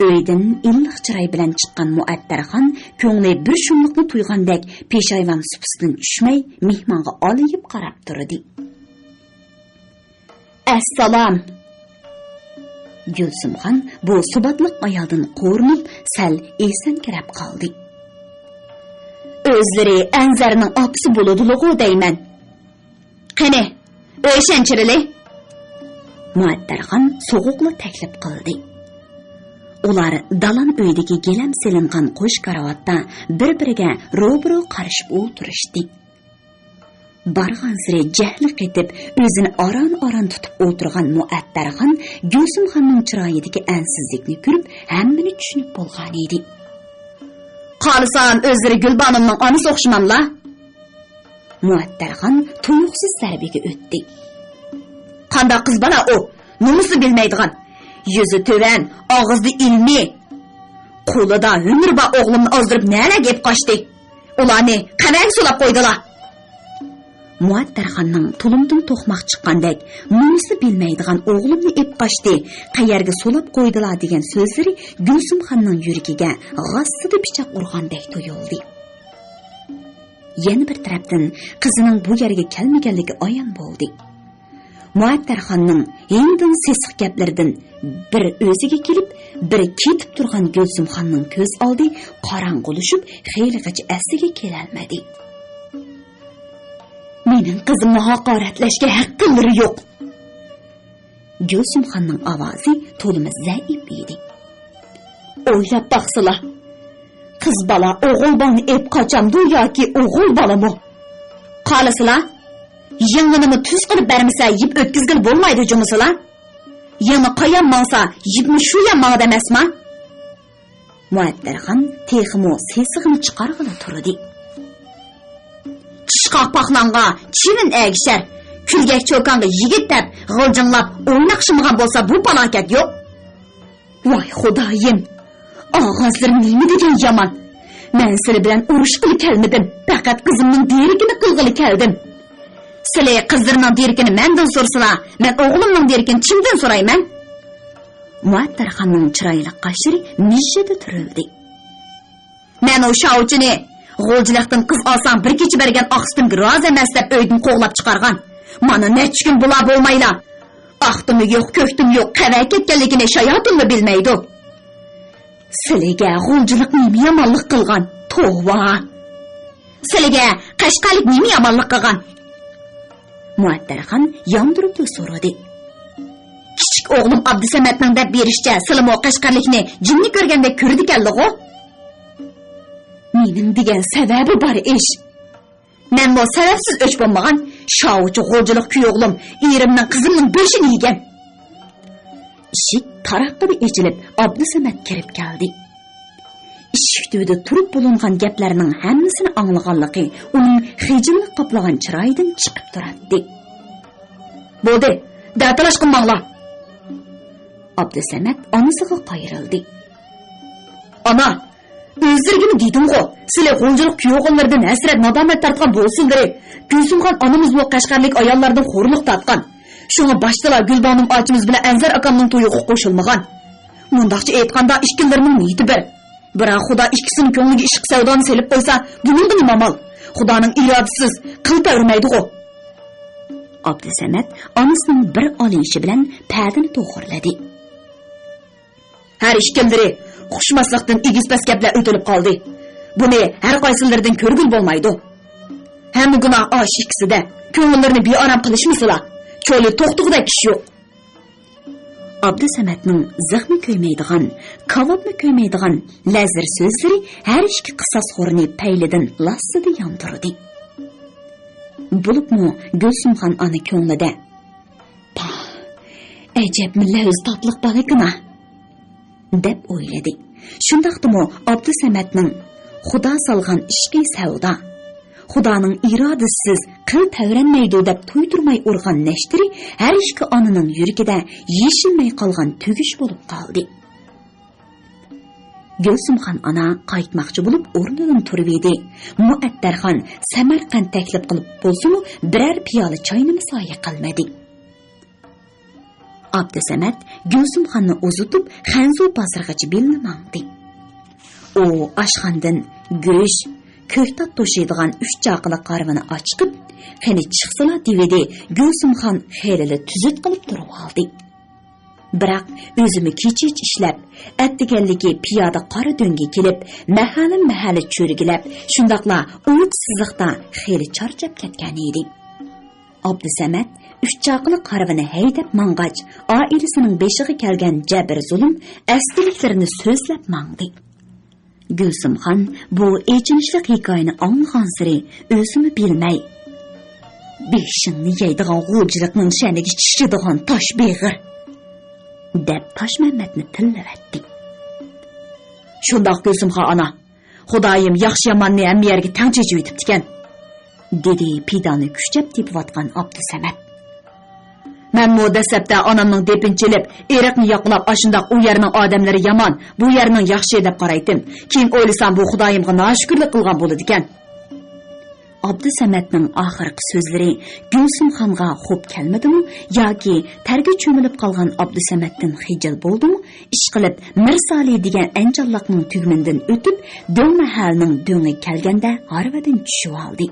ئۆيدىن ئىللىق چىراي بىلەن چىققان مۇئەتتەرخان كۆڭلى بىر شۇملۇقنى تۇيغاندەك پېشايۋان سۇپىسىدىن چۈشمەي، مېھمانغا ئالىيىپ قاراپ تۇردى. «ئەسسالام!» گۈلسۈمخان بۇ سۇباتلىق ئايالدىن قورۇنۇپ، سەل ئېسەڭكىرەپ قالدى. «ئۆزلىرى ئەنزەرنىڭ ئاپىسى بولىدىلىغۇ دەيمەن. قېنى، ئۆي شەنچىرىلى.» مۇئەتتەرخان سوغۇقلا تەكلىپ قىلدى. ئۇلار دالان ئۆيدىكى گىلەم سېلىنغان قوش كارىۋاتتا بىر-بىرىگە روبىرو قارىشىپ ئولتۇرۇشتى. بارغانسېرى جەھلى قېتىپ، ئۆزىنى ئاران-ئاران تۇتۇپ ئولتۇرغان مۇئەتتەرخان گۈلسۈمخاننىڭ چىرايىدىكى ئەنسىزلىكنى كۆرۈپ، ھەممىنى چۈشىنىپ بولغانىدى. «خالىسام ئۆزلىرى گۈلبانۇمنىڭ ئانىسى ئوخشىماملا؟» مۇئەتتەرخان تۇيۇقسىز زەربىگە ئۆتتى. «قانداق قىز بالا ئۇ؟ نومۇسنى بىلمەيدىغان، يۈزى تۆۋەن، ئاغزىدا ئىلمىي، قولىدا ھۈنىرى بار ئوغلۇمنى ئازدۇرۇپ نەلەرگە ئېلىپ قاچتى؟ ئۇلارنى قەۋەگە سولاپ قويدىلا.» مۇئەتتەرخاننىڭ تۇلۇمدىن توقماق چىققاندەك، نومۇسنى بىلمەيدىغان ئوغلۇمنى ئېلىپ قاچتى، قەيەرگە سولاپ قويدىلا دېگەن سۆزلىرى گۈلسۈمخاننىڭ يۈرىكىگە غاسسىدە پىچاق ئۇرغاندەك تۇيۇلدى. يەنە بىر تەرەپتىن، قىزىنىڭ بۇ يەرگە كەلمىگەنلىكى ئايان بولدى. مۇئەتتەرخاننىڭ ھىڭدىن سېسىق گەپلىرىدىن بىر ئۆزىگە كېلىپ، بىر كېتىپ تۇرغان گۈلسۈمخاننىڭ كۆز ئالدى قاراڭغۇلىشىپ، خېلىغىچە ئەسلىگە كېلەلمىدى. «مېنىڭ قىزىمنى ھاقارەتلەشكە ھەققىلىرى يوق.» گۈلسۈمخاننىڭ ئاۋازى تولىمۇ زەئىپ ئىدى. «ئويلاپ باقسىلا، قىز بالا ئوغۇل بالىنى ئېلىپ قاچامدۇ ياكى ئوغۇل بالىمۇ؟ قالىسىلا، يىڭنىنىمۇ تۈز قىلىپ بەرمىسە، يىپ ئۆتكۈزگىلى بولمايدۇ جۇمۇسىلا. يىڭنە قايان ماڭسا، يىپمۇ شۇ يان ماڭىدۇ ئەمەسما؟» مۇئەتتەرخان تېخىمۇ سېسىقىنى چىقارغىلى تۇردى. «چىشقاق پاقلانغا چىۋىن ئەگىشەر، كۈلگەك چوكانغا يىگىت» دەپ غىلجىڭلاپ ئويناقشىمىغان بولسا، بۇ پالاكەت يوق. ۋاي خۇدايىم! ئاغازلىرى نېمە دېگەن يامان! مەن سىلى بىلەن ئۇرۇشقىلى كەلمىدىم، پەقەت قىزىمنىڭ دېرىكىنى قىلغىلى كەلدىم. سىلى قىزلىرىنىڭ دېرىكىنى مەندىن سورىسىلا، مەن ئوغلۇمنىڭ دېرىكىنى كىمدىن سورايمەن؟ مۇئەتتەرخاننىڭ چىرايلىق قاشلىرى مىژژىدە تۈرۈلدى. مەن ئۇ شاۋچىنى، «غۇلجىلىقتىن قىز ئالساڭ بىر كېچە بەرگەن ئاق سۈتۈمگە رازى ئەمەس» دەپ ئۆيدىن قوغلاپ چىقارغان. مانا نەچچە كۈن بۇلار بولمايلا، ئاختىمۇ يوق، كۆكتىمۇ يوق، قەۋەگە كەتكەنلىكىنى شاياتۇنمۇ بىلمەيدۇ. سىلىگە غۇلجىلىق نېمە يامانلىق قىلغان؟ توۋا! سىلىگە قەشقەرلىك نېمە يامانلىق قىلغان؟ مۇئەتتەرخان ياندۇرۇپلا سورىدى. كىچىك ئوغلۇم ئابدۇسەمەتنىڭ دەپ بېرىشىچە، سىلىمۇ قەشقەرلىكنى جىننى كۆرگەندەك كۆرىدىكەنلىغۇ؟ مېنىڭ دېگەن سەۋەبى بار ئىش. مەنمۇ سەۋەبسىز ئۆچ بولمىغان. شاۋچى غۇلجىلىق كۈيئوغلۇم ئېرىمنىڭ، قىزىمنىڭ بېشىنى يېگەن. ئىشىك تاراققىدە ئېچىلىپ، ئابدۇسەمەت كىرىپ كەلدى. ئىشىك تۈۋىدە تۇرۇپ بولۇنغان گەپلەرنىڭ ھەممىسىنى ئاڭلىغانلىقى ئۇنىڭ خىجىللىق قاپلىغان چىرايىدىن چىقىپ تۇراتتى. بولدى، دەتالاشقىن ماڭلا! ئابدۇسەمەت ئانىسىغا قايرىلدى. ئانا، ئۆزلىرىگىمۇ دېدىمغۇ، سىلى غۇلجىلىق كۈيئوغۇللىرىدىن ھەسرەت-نادامەت تارتقان بولسىلىرى، گۈلسۈمخان ئانىمىزمۇ قەشقەرلىك ئاياللاردىن خورلۇق تارتقان. شۇڭا باشتىلا گۈلبانۇم ئاچىمىز بىلەن ئەنزەر ئاكامنىڭ تويىغا قوشۇلمىغان. مۇنداقچە ئېيتقاندا، ئىككىلىرىنىڭ نىيىتى بىر. بىراق خۇدا ئىككىسىنىڭ كۆڭلىگە ئىشق سەۋدانى سېلىپ قويسا، بۇنىڭغا نېمە ئامال؟ خۇدانىڭ ئىرادىسىز قىل تەۋرىمەيدىغۇ. ئابدۇسەمەت ئانىسىنىڭ بىر ئالىيىشى بىلەن پەدىنى توغرىلىدى. ھەر ئىككىلىرى ئۇقۇشماسلىقتىن ئېگىز-پەس گەپلەر ئۆتۈلۈپ قالدى. بۇنى ھەر قايسىلىرىدىن كۆرگىلى بولمايدۇ. ھەممە گۇناھ ئاشۇ ئىككىسىدە. كۆڭۈللىرىنى بىئارام قىلىشمىسىلا. چولى توختىغۇدەك ئىش يوق. ئابدۇسەمەتنىڭ زىخمۇ كۆيمەيدىغان، كاۋاپمۇ كۆيمەيدىغان لەززەت سۆزلىرى ھەر ئىككى قىساسخورنى پەيلىدىن لاسسىدە ياندۇردى. بولۇپمۇ گۈلسۈمخان ئانا كۆڭلىدە، پاھ، ئەجەبمۇ لەۋز تاتلىق بالىكىنا، دەپ ئويلىدى. شۇنداقتىمۇ ئابدۇسەمەتنىڭ خۇدا سالغان ئىشقى سەۋدا، خۇدانىڭ ئىرادىسىسىز قىل تەۋرەنمەيدۇ دەپ تۇيدۇرماي ئۇرغان نەشتىرى ھەر ئىككى ئانىنىڭ يۈرىكىدە يېشىلمەي قالغان تۈگۈش بولۇپ قالدى. گۈلسۈمخان ئانا قايتماقچى بولۇپ ئورنىدىن تۇرۇۋىدى. مۇئەتتەرخان سەمەرقەنت تەكلىپ قىلىپ بولسىمۇ، بىرەر پىيالە چاينىمۇ سايە قىلمىدى. ئابدۇسەمەت گۈلسۈمخاننى ئۇزىتىپ، خەنزۇ بازىرىغىچە بىللە ماڭدى. ئۇ ئاشخانىدىن گۆش، كۆكتات توشۇيدىغان ئۈچ چاقىلىق ھارۋىنى ئاچىقىپ، قېنى چىقسىلا دېۋىدى. گۈلسۈمخان خېلىلا تۈزۈت قىلىپ تۇرۇۋالدى. بىراق ئۆزىمۇ كېچىچە ئىشلەپ، ئەتىگەنلىكى پىيادە قارا دۆڭگە كېلىپ، مەھەللە-مەھەللە چۆرگىلەپ، شۇنداقلا ئۇچ سىزىقتا خېلى چارچاپ كەتكەن ئىدى. ئابدۇسەمەت ئۈچ چاقىلىق ھارۋىنى ھەيدەپ ماڭغاچ، ئائىلىسىنىڭ بېشىغا كەلگەن جەبىر-زۇلۇم، ئەستىرىكلىرىنى سۆزلەپ ماڭدى. گۈلسۈمخان بۇ ئېچىنىشلىق ھېكايىنى ئاڭلىغانسېرى ئۆزىمۇ بىلمەي، «بېشىڭنى يەيدىغان غۇلجىلىقنىڭ شەنىگە چىشىدىغان تاش بېغىر!» دەپ تاشمەممەتنى تىللىۋەتتى. «شۇنداق، گۈلسۈمخان ئانا، خۇدايىم ياخشى-ياماننى ھەممە يەرگە تەڭ چېچىۋېتىپتىكەن»، دېدى پىدانى كۈچەپ تېپىۋاتقان ئابدۇسەمەت. «مەنمۇ دەسلەپتە ئانامنىڭ دېپىنى چېلىپ، ئېرىقنى ياقىلاپ، ئاشۇنداق ئۇ يەرنىڭ ئادەملىرى يامان، بۇ يەرنىڭ ياخشى دەپ قارايتتىم. كېيىن ئويلىسام، بۇ خۇدايىمغا ناشۈكۈرلۈك قىلغان بولىدىكەن.» ئابدۇسەمەتنىڭ ئاخىرقى سۆزلىرى گۈلسۈمخانغا خوپ كەلمىدىمۇ ياكى تەرگە چۆمۈلۈپ قالغان ئابدۇسەمەتتىن خىجىل بولدىمۇ، ئىشقىلىپ مىرسالى دېگەن ئەنجانلىقنىڭ تۈگمىنىدىن ئۆتۈپ، دۆڭ مەھەللىنىڭ دۆڭىگە كەلگەندە ھارۋىدىن چۈشۈۋالدى.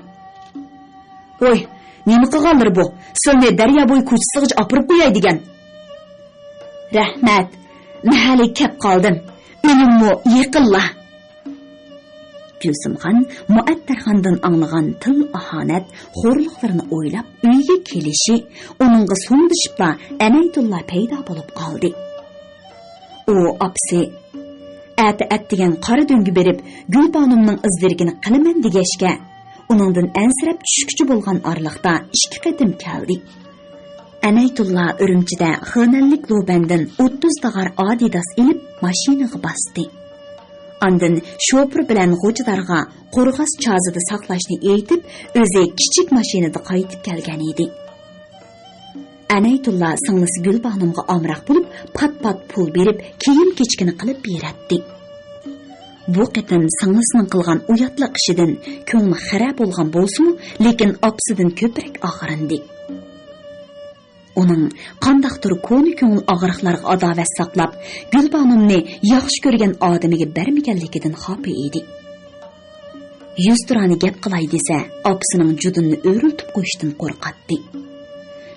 «ۋوي، نېمە قىلغانلىرى بۇ؟ سىلنى دەريا بويى كوچىسىغىچە ئاپىرىپ قوياي دېگەن.» «رەھمەت، مەھەللىگە كەپ قالدىم. ئۆيۈممۇ يېقىنلا.» گۈلسۈمخان مۇئەتتەرخاندىن ئاڭلىغان تىل-ئاھانەت، خورلۇقلىرىنى ئويلاپ ئۆيگە كېلىشى، ئۇنىڭغا سومدىشىپلا ئەنەيتۇللا پەيدا بولۇپ قالدى. ئۇ ئاپىسى ئەتە ئەتىگەن قارا دۆڭگە بېرىپ، گۈلبانۇمنىڭ ئىز-دېرىكىنى قىلىمەن دېگەچكە، ئۇنىڭدىن ئەنسىرەپ چۈشكۈچە بولغان ئارىلىقتا ئىككى قېتىم كەلدى. ئەنەيتۇللا ئۈرۈمچىدە خېنەنلىك لۇبەندىن ئوتتۇز تاغار ئادىداس ئېلىپ، ماشىنىغا باستى. ئاندىن شوپۇر بىلەن غوجىدارغا قورغاس چازىدا ساقلاشنى ئېيتىپ، ئۆزى كىچىك ماشىنىدا قايتىپ كەلگەن ئىدى. ئەنەيتۇللا سىڭلىسى گۈلبانۇمغا ئامراق بولۇپ، پات-پات پۇل بېرىپ، كىيىم-كېچىكىنى قىلىپ بېرەتتى. بۇ قېتىم سىڭلىسىنىڭ قىلغان ئۇياتلىق ئىشىدىن كۆڭلى خىرە بولغان بولسىمۇ، لېكىن ئاپىسىدىن كۆپرەك ئاغرىندى. ئۇنىڭ قانداقتۇر كونا كۆڭۈل ئاغرىقلارغا ئاداۋەت ساقلاپ، گۈلبانۇمنى ياخشى كۆرگەن ئادىمىگە بەرمىگەنلىكىدىن خاپا ئىدى. يۈزتۇرانە گەپ قىلاي دېسە، ئاپىسىنىڭ جۇدۇنىنى ئۆرۈلتۈپ قويۇشتىن قورقاتتى.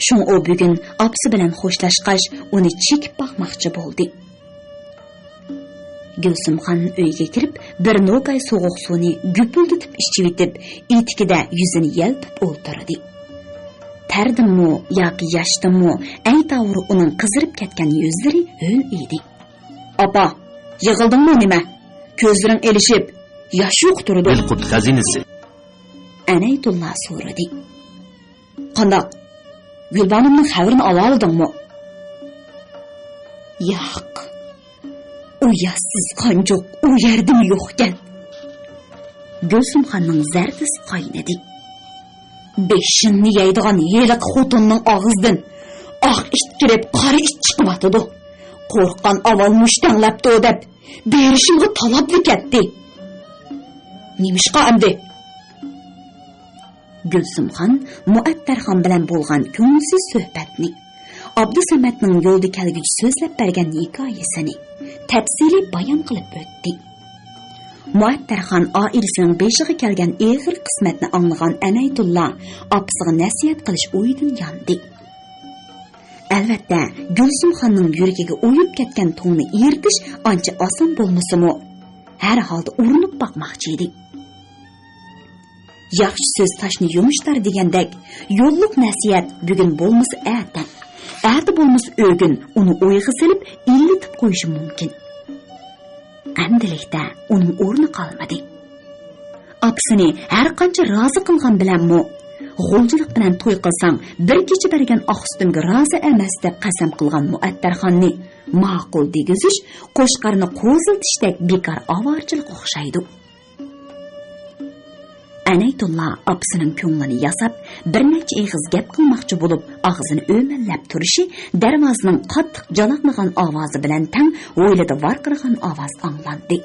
شۇڭا ئۇ بۈگۈن ئاپىسى بىلەن خوشلاشقاچ، ئۇنى چېكىپ باقماقچى بولدى. گۈلسۈمخان ئۆيگە كىرىپ، بىر نوكاي سوغۇق سۇنى گۈپۈلدىتىپ ئىچىۋېتىپ، ئېتىكىدە يۈزىنى يەلپۈپ ئولتۇردى. تەردىنمۇ ياكى ياشتىنمۇ ئەيتاۋۇر ئۇنىڭ قىزىرىپ كەتكەن يۈزلىرى ھۆل ئىدى. «ئاپا، يىغلىدىڭمۇ نېمە؟ كۆزلىرىڭ ئېلىشىپ، ياش يۇقى تۇرىدۇ.» «بىلقۇت خەزىنىسى.» ئەنەيتۇللا سورىدى. «قانداق؟ گۈلبانۇمنىڭ خەۋىرىنى ئاۋالىدىڭمۇ؟» «ياق.» ئۇ ياشسىز قانجۇق ئۇ يەردىمۇ يوقكەن؟ گۈلسۈمخاننىڭ زەردىسى قاينىدى. بېشىمنى يەيدىغان ھېلىقى خوتۇننىڭ ئاغزىدىن ئاق ئىت كىرىپ، قارا ئىت چىقىۋاتىدۇ. قورققان ئاۋۋال مۇشتەڭلەپتۇ دەپ، بېرىشىمغا تالاپلا كەتتى. نېمىشقا ئەمدى؟ گۈلسۈمخان مۇئەتتەرخان بىلەن بولغان كۆڭۈلسىز سۆھبەتنى، ئابدۇسەمەتنىڭ يولدا كەلگۈچە سۆزلەپ بەرگەن ھېكايىسىنى تەپسىلىي بايان قىلىپ ئۆتتى. مۇئەتتەرخان ئائىلىسىنىڭ بېشىغا كەلگەن ئېغىر قىسمەتنى ئاڭلىغان ئەنەيتۇللا ئاپىسىغا نەسىھەت قىلىش ئويىدىن ياندى. ئەلۋەتتە، گۈلسۈمخاننىڭ يۈرىكىگە ئويۇپ كەتكەن تۇڭنى ئېرىتىش ئانچە ئاسان بولمىسىمۇ، ھەر ھالدا ئۇرۇنۇپ باقماقچى ئىدى. ياخشى سۆز تاشنى يۇمشىتار دېگەندەك، يوللۇق نەسىھەت بۈگۈن بولمىسا ئەتە، ئەتە بولمىسا ئۆگۈن ئۇنى ئويغا سېلىپ ئىللىتىپ قويۇشى مۇمكىن. ئەمدىلىكتە ئۇنىڭ ئورنى قالمىدى. ئاپىسىنى ھەرقانچە رازى قىلغان بىلەنمۇ، غۇلجىلىق بىلەن توي قىلساڭ، بىر كېچە بەرگەن ئاق سۈتۈمگە رازى ئەمەس دەپ قەسەم قىلغان مۇئەتتەرخاننى ماقۇل دېگۈزۈش قوچقارنى قوزىلىتىشتەك بىكار ئاۋارىچىلىك ئوخشايدۇ. ئەنەيتۇللا ئاپىسىنىڭ كۆڭلىنى ياساپ، بىر نەچچە ئېغىز گەپ قىلماقچى بولۇپ، ئاغزىنى ئۆمەللەپ تۇرۇشى دەرۋازىنىڭ قاتتىق جالاقلىغان ئاۋازى بىلەن تەڭ ھويلىدا ۋارقىرىغان ئاۋاز ئاڭلاندى.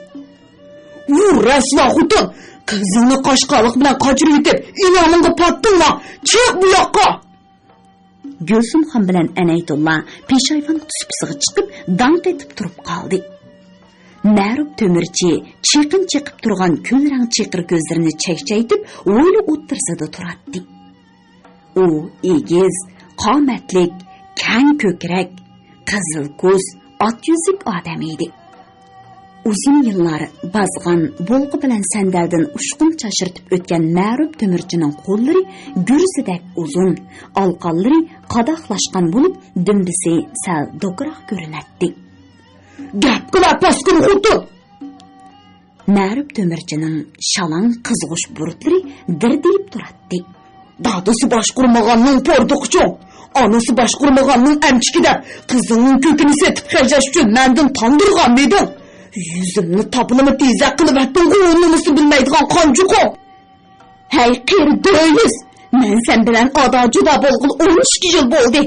ۋۇ رەسۋا خوتۇن! قىزىڭنى قاشقالىق بىلەن قاچۇرۇۋېتىپ، ئىنامىڭغا پاتتىڭما؟ چىق بۇ ياققا! گۈلسۈمخان بىلەن ئەنەيتۇللا پېشايۋان سۇپىسىغا چىقىپ، داڭ قېتىپ تۇرۇپ قالدى. مەرۇپ تۆمۈرچى چېقىن چېقىپ تۇرغان كۈل رەڭ چېقىر كۆزلىرىنى چەكچەيتىپ، ھويلا ئوتتۇرىسىدا تۇراتتى. ئۇ ئېگىز، قامەتلىك، كەڭ كۆكرەك، قىزىل كۆز، ئات يۈزلۈك ئادەم ئىدى. ئۇزۇن يىللار بازغان، بولقا بىلەن سەندەلدىن ئۇچقۇن چاچرىتىپ ئۆتكەن مەرۇپ تۆمۈرچىنىڭ قوللىرى گۈرزىدەك ئۇزۇن، ئالىقانلىرى قاداقلاشقان بولۇپ، دۈمبىسى سەل دوكىراق كۆرۈنەتتى. گەپ قىلا، پاسكىنا خوتۇن! مەرۇپ تۆمۈرچىنىڭ شالاڭ قىزغۇچ بۇرۇتلىرى دىردىيىپ تۇراتتى. دادىسى باشقۇرمىغاننىڭ پوردىقى چوڭ، ئانىسى باشقۇرمىغاننىڭ ئەمچىكى دەپ، قىزىڭنىڭ كۆكىنى سېتىپ خەجلەش ئۈچۈن مەندىن تاندۇرغانمىدىڭ؟ يۈزۈمنى تاپىنىمۇ تېزەك قىلىۋەتتىڭغۇ، ئۇنىمىسى بىلمەيدىغان قانجۇقۇڭ! ھەي، قېرى دۆيۈز! مەن سەن بىلەن ئادا-جۇدا بولغىلى ئون ئىككى يىل بولدى.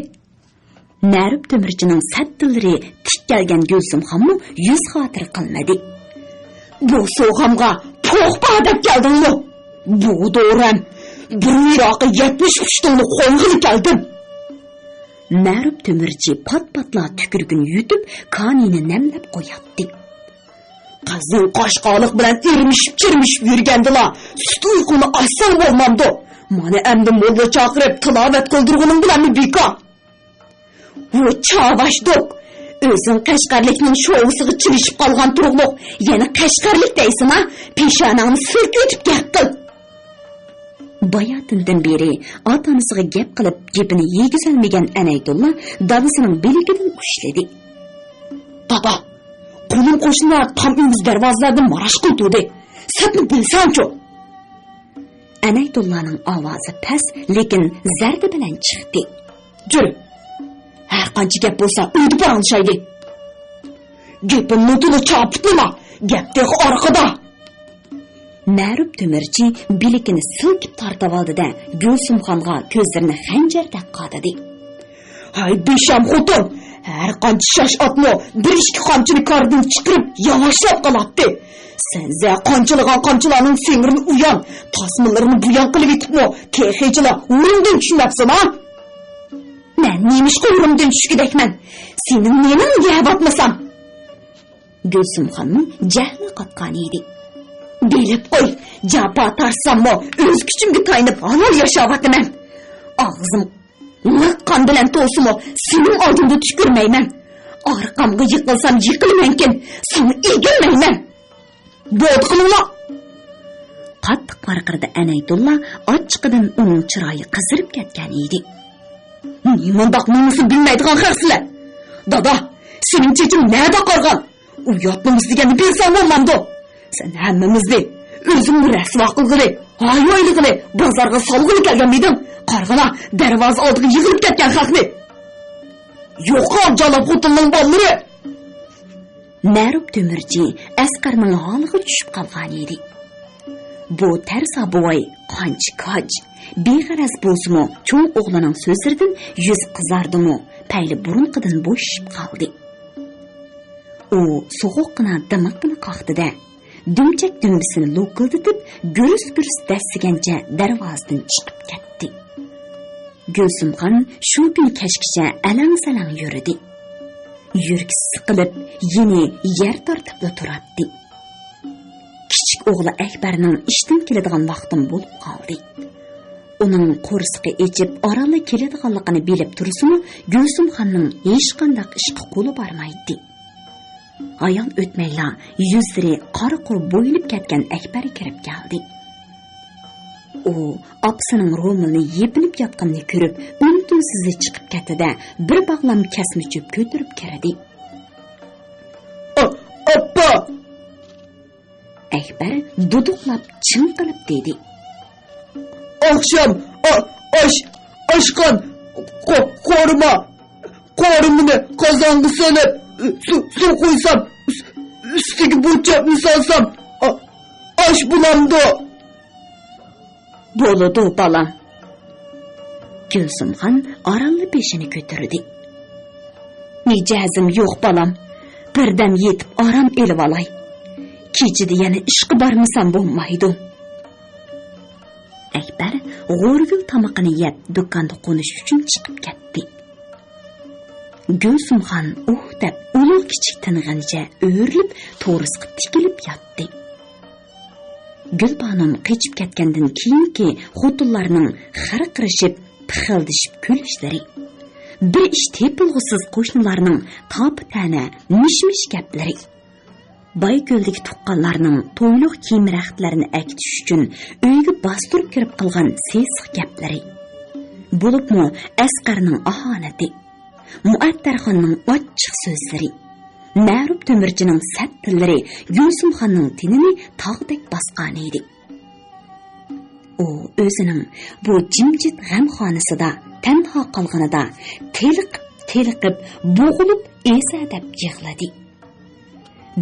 مەرۇپ تۆمۈرچىنىڭ سەت تىللىرى تىك كەلگەن گۈلسۈمخانمۇ يۈز خاتىرە قىلمىدى. بۇ سوغامغا پوخ بار دەپ كەلدىڭمۇ؟ بۇ دورەم، بۇرۇنراقى يەتمىش پۇشتۇڭنى قويغىلى كەلدىم. مەرۇپ تۆمۈرچى پات-پاتلا تۈكۈرۈكىنى يۇتۇپ، كانىيىنى نەملەپ قوياتتى. قىزىڭ قاشقالىق بىلەن ئىرمىشىپ-چىرمىشىپ يۈرگەندىلا، سۈت ئۇيقۇڭنى ئاچساڭ بولمامدۇ؟ مانا ئەمدى موللا چاقىرىپ تىلاۋەت قىلدۇرغىنىڭ بىلەنمۇ بىكار. ۋۇ چاۋاش دوك! ئۆزۈڭ قەشقەرلىكنىڭ شوۋىسىغا چىلىشىپ قالغان تۇرۇقلۇق، يەنە قەشقەرلىك دەيسىنا؟ پېشانەڭنى سىلكىۋېتىپ گەپ قىل! باياتىندىن بېرى ئاتا-ئانىسىغا گەپ قىلىپ، گېپىنى يېگۈزەلمىگەن ئەنەيتۇللا دادىسىنىڭ بىلىكىدىن ئۇشلىدى. دادا، قولۇم-قوشنىلار تام ئېگىز دەرۋازىلاردىن ماراش قىلىپ تۇردى. سەپنى بىلسەڭچۇ! ئەنەيتۇللانىڭ ئاۋازى پەس، لېكىن زەردە بىلەن چىقتى. جۈر! ھەر قانچە گەپ بولسا، ئۆيدە پاراڭلىشايلى. گېپىمنى تولا چاپۇتلىما، گەپ تېخى ئارقىدا. مەرۇپ تۆمۈرچى بىلىكىنى سىلكىپ تارتىۋالدى-دە، گۈلسۈمخانغا كۆزلىرىنى خەنجەردەك قادىدى. ھەي بىشەم خوتۇن، ھەر قانچە شاش ئاتمۇ بىر ئىككى قامچىنى كاردىن چىقىرىپ ياۋاشلاپ قالاتتى. سەن زە قانچىلىغان قامچىلارنىڭ سىڭىرىنى ئۇيان، تاسمىلىرىنى بۇيان قىلىۋېتىپمۇ تېخىچىلا ھۇرۇندىن چۈشمەپسەن ھا؟ مەن نېمىشقا ھۇرۇندىن چۈشكۈدەكمەن؟ سېنىڭ نېنىڭنى يەۋاتمىسام؟ گۈلسۈمخاننىڭ جەھلى قاتقان ئىدى. بىلىپ قوي، جاپا تارتساممۇ ئۆز كۈچۈمگە تايىنىپ ھالال ياشاۋاتىمەن. ئاغزىم لىق قان بىلەن تولسىمۇ سېنىڭ ئالدىڭدا تۈكۈرمەيمەن. ئارقامغا يىقىلسام يىقىلىمەنكىن، ساڭا ئېگىلمەيمەن. بولدى قىلىڭلار! قاتتىق ۋارقىرىدى ئەنەيتۇللا، ئاچچىقىدىن ئۇنىڭ چىرايى قىزىرىپ كەتكەن ئىدى. نېمانداق نومۇسنى بىلمەيدىغان خەقسىلەر! دادا، سېنىڭ چېچىڭ نەدە قارىغان؟ ئۇيات نومۇس دېگەننى بىلسەڭ بولمامدۇ؟ سەن ھەممىمىزنى، ئۆزۈڭنى رەسۋا قىلغىلى، ھايۋايلىغىلى، بازارغا سالغىلى كەلگەنمىدىڭ؟ قارىغىنا، دەرۋازا ئالدىغا يىغىلىپ كەتكەن خەقنى! يوقال، جالاپ خوتۇننىڭ بالىلىرى! مەرۇپ تۆمۈرچى ئەسقەرنىڭ ھالىغا چۈشۈپ قالغانىدى. بۇ تەرسا بوۋاي قانچە كاج، بىغەرەز بولسىمۇ، چوڭ ئوغلىنىڭ سۆزلىرىدىن يۈزى قىزاردىمۇ، پەيلى بۇرۇنقىدىن بوشىشىپ قالدى. ئۇ سوغۇققىنا دىمىقىنى قاقتى-دە، دۈمچەك دۈمبىسىنى لوكۇلدىتىپ، گۈرۈس-گۈرۈس دەسسىگەنچە دەرۋازىدىن چىقىپ كەتتى. گۈلسۈمخان شۇ كۈنى كەچكىچە ئەلەڭ-سەلەڭ يۈردى. يۈرىكى سىقىلىپ، يېنى يەر تارتىپلا تۇراتتى. كىچىك ئوغلى ئەكبەرنىڭ ئىشتىن كېلىدىغان ۋاقتىمۇ بولۇپ قالدى. ئۇنىڭ قورسىقى ئېچىپ، ئارانلا كېلىدىغانلىقىنى بىلىپ تۇرسىمۇ، گۈلسۈمخاننىڭ ھېچقانداق ئىشقا قولى بارمايتتى. ھايال ئۆتمەيلا يۈزلىرى قارا قۇر بويىلىپ كەتكەن ئەكبەر كىرىپ كەلدى. ئۇ ئاپىسىنىڭ رومىلىنى يېپىنىپ ياتقىنىنى كۆرۈپ، ئۈن-تىنسىزلا چىقىپ كەتتى-دە، بىر باغلام كەسمە چۆپ كۆتۈرۈپ كىردى. ئا-، ئاپا! ئەكبەر دۇدۇقلاپ چىڭقىلىپ دېدى. ئاخشام ئا-، ئاش-، ئاشقان قو-، قورۇما، قورۇمىنى قازانغا سېلىپ، سۇ، سۇ قۇيسام، ئۈس-، ئۈستىگە بۇ چۆپنى سالسام، ئا-، ئاش بولامدۇ؟ بولىدۇ، بالام. گۈلسۈمخان ئارانلا بېشىنى كۆتۈردى. مىجەزىم يوق، بالام. بىردەم يېتىپ ئارام ئېلىۋالاي. كېچىدە يەنە ئىشقا بارمىسام بولمايدۇ. ئەكبەر غورىگۈل تامىقىنى يەپ، دۇكاندا قونۇش ئۈچۈن چىقىپ كەتتى. گۈلسۈمخان ئۇھ دەپ، ئۇلۇغ كىچىك تىنغىنىچە ئۆرۈلۈپ، تورۇسقا تىكىلىپ ياتتى. گۈلبانۇم قېچىپ كەتكەندىن كېيىنكى خوتۇنلارنىڭ خىرقىرىشىپ، پىخىلدىشىپ كۈلۈشلىرى، بىر ئىش تېپىلغۇسىز قوشنىلارنىڭ تاپا-تەنە، مىش-مىش گەپلىرى، بايكۆلدىكى تۇغقانلارنىڭ تويلۇق كىيىم-رەختلەرنى ئەكېتىش ئۈچۈن ئۆيگە باستۇرۇپ كىرىپ قىلغان سېسىق گەپلىرى، بولۇپمۇ ئەسقەرنىڭ ئاھانىتى، مۇئەتتەرخاننىڭ ئاچچىق سۆزلىرى، مەرۇپ تۆمۈرچىنىڭ سەت تىللىرى گۈلسۈمخاننىڭ تېنىنى تاغدەك باسقانىدى. ئۇ ئۆزىنىڭ بۇ جىمجىت غەمخانىسىدا تەنھا قالغىنىدا تېلىقىپ، تېلىقىپ، بوغۇلۇپ ئېزە دەپ يىغلىدى.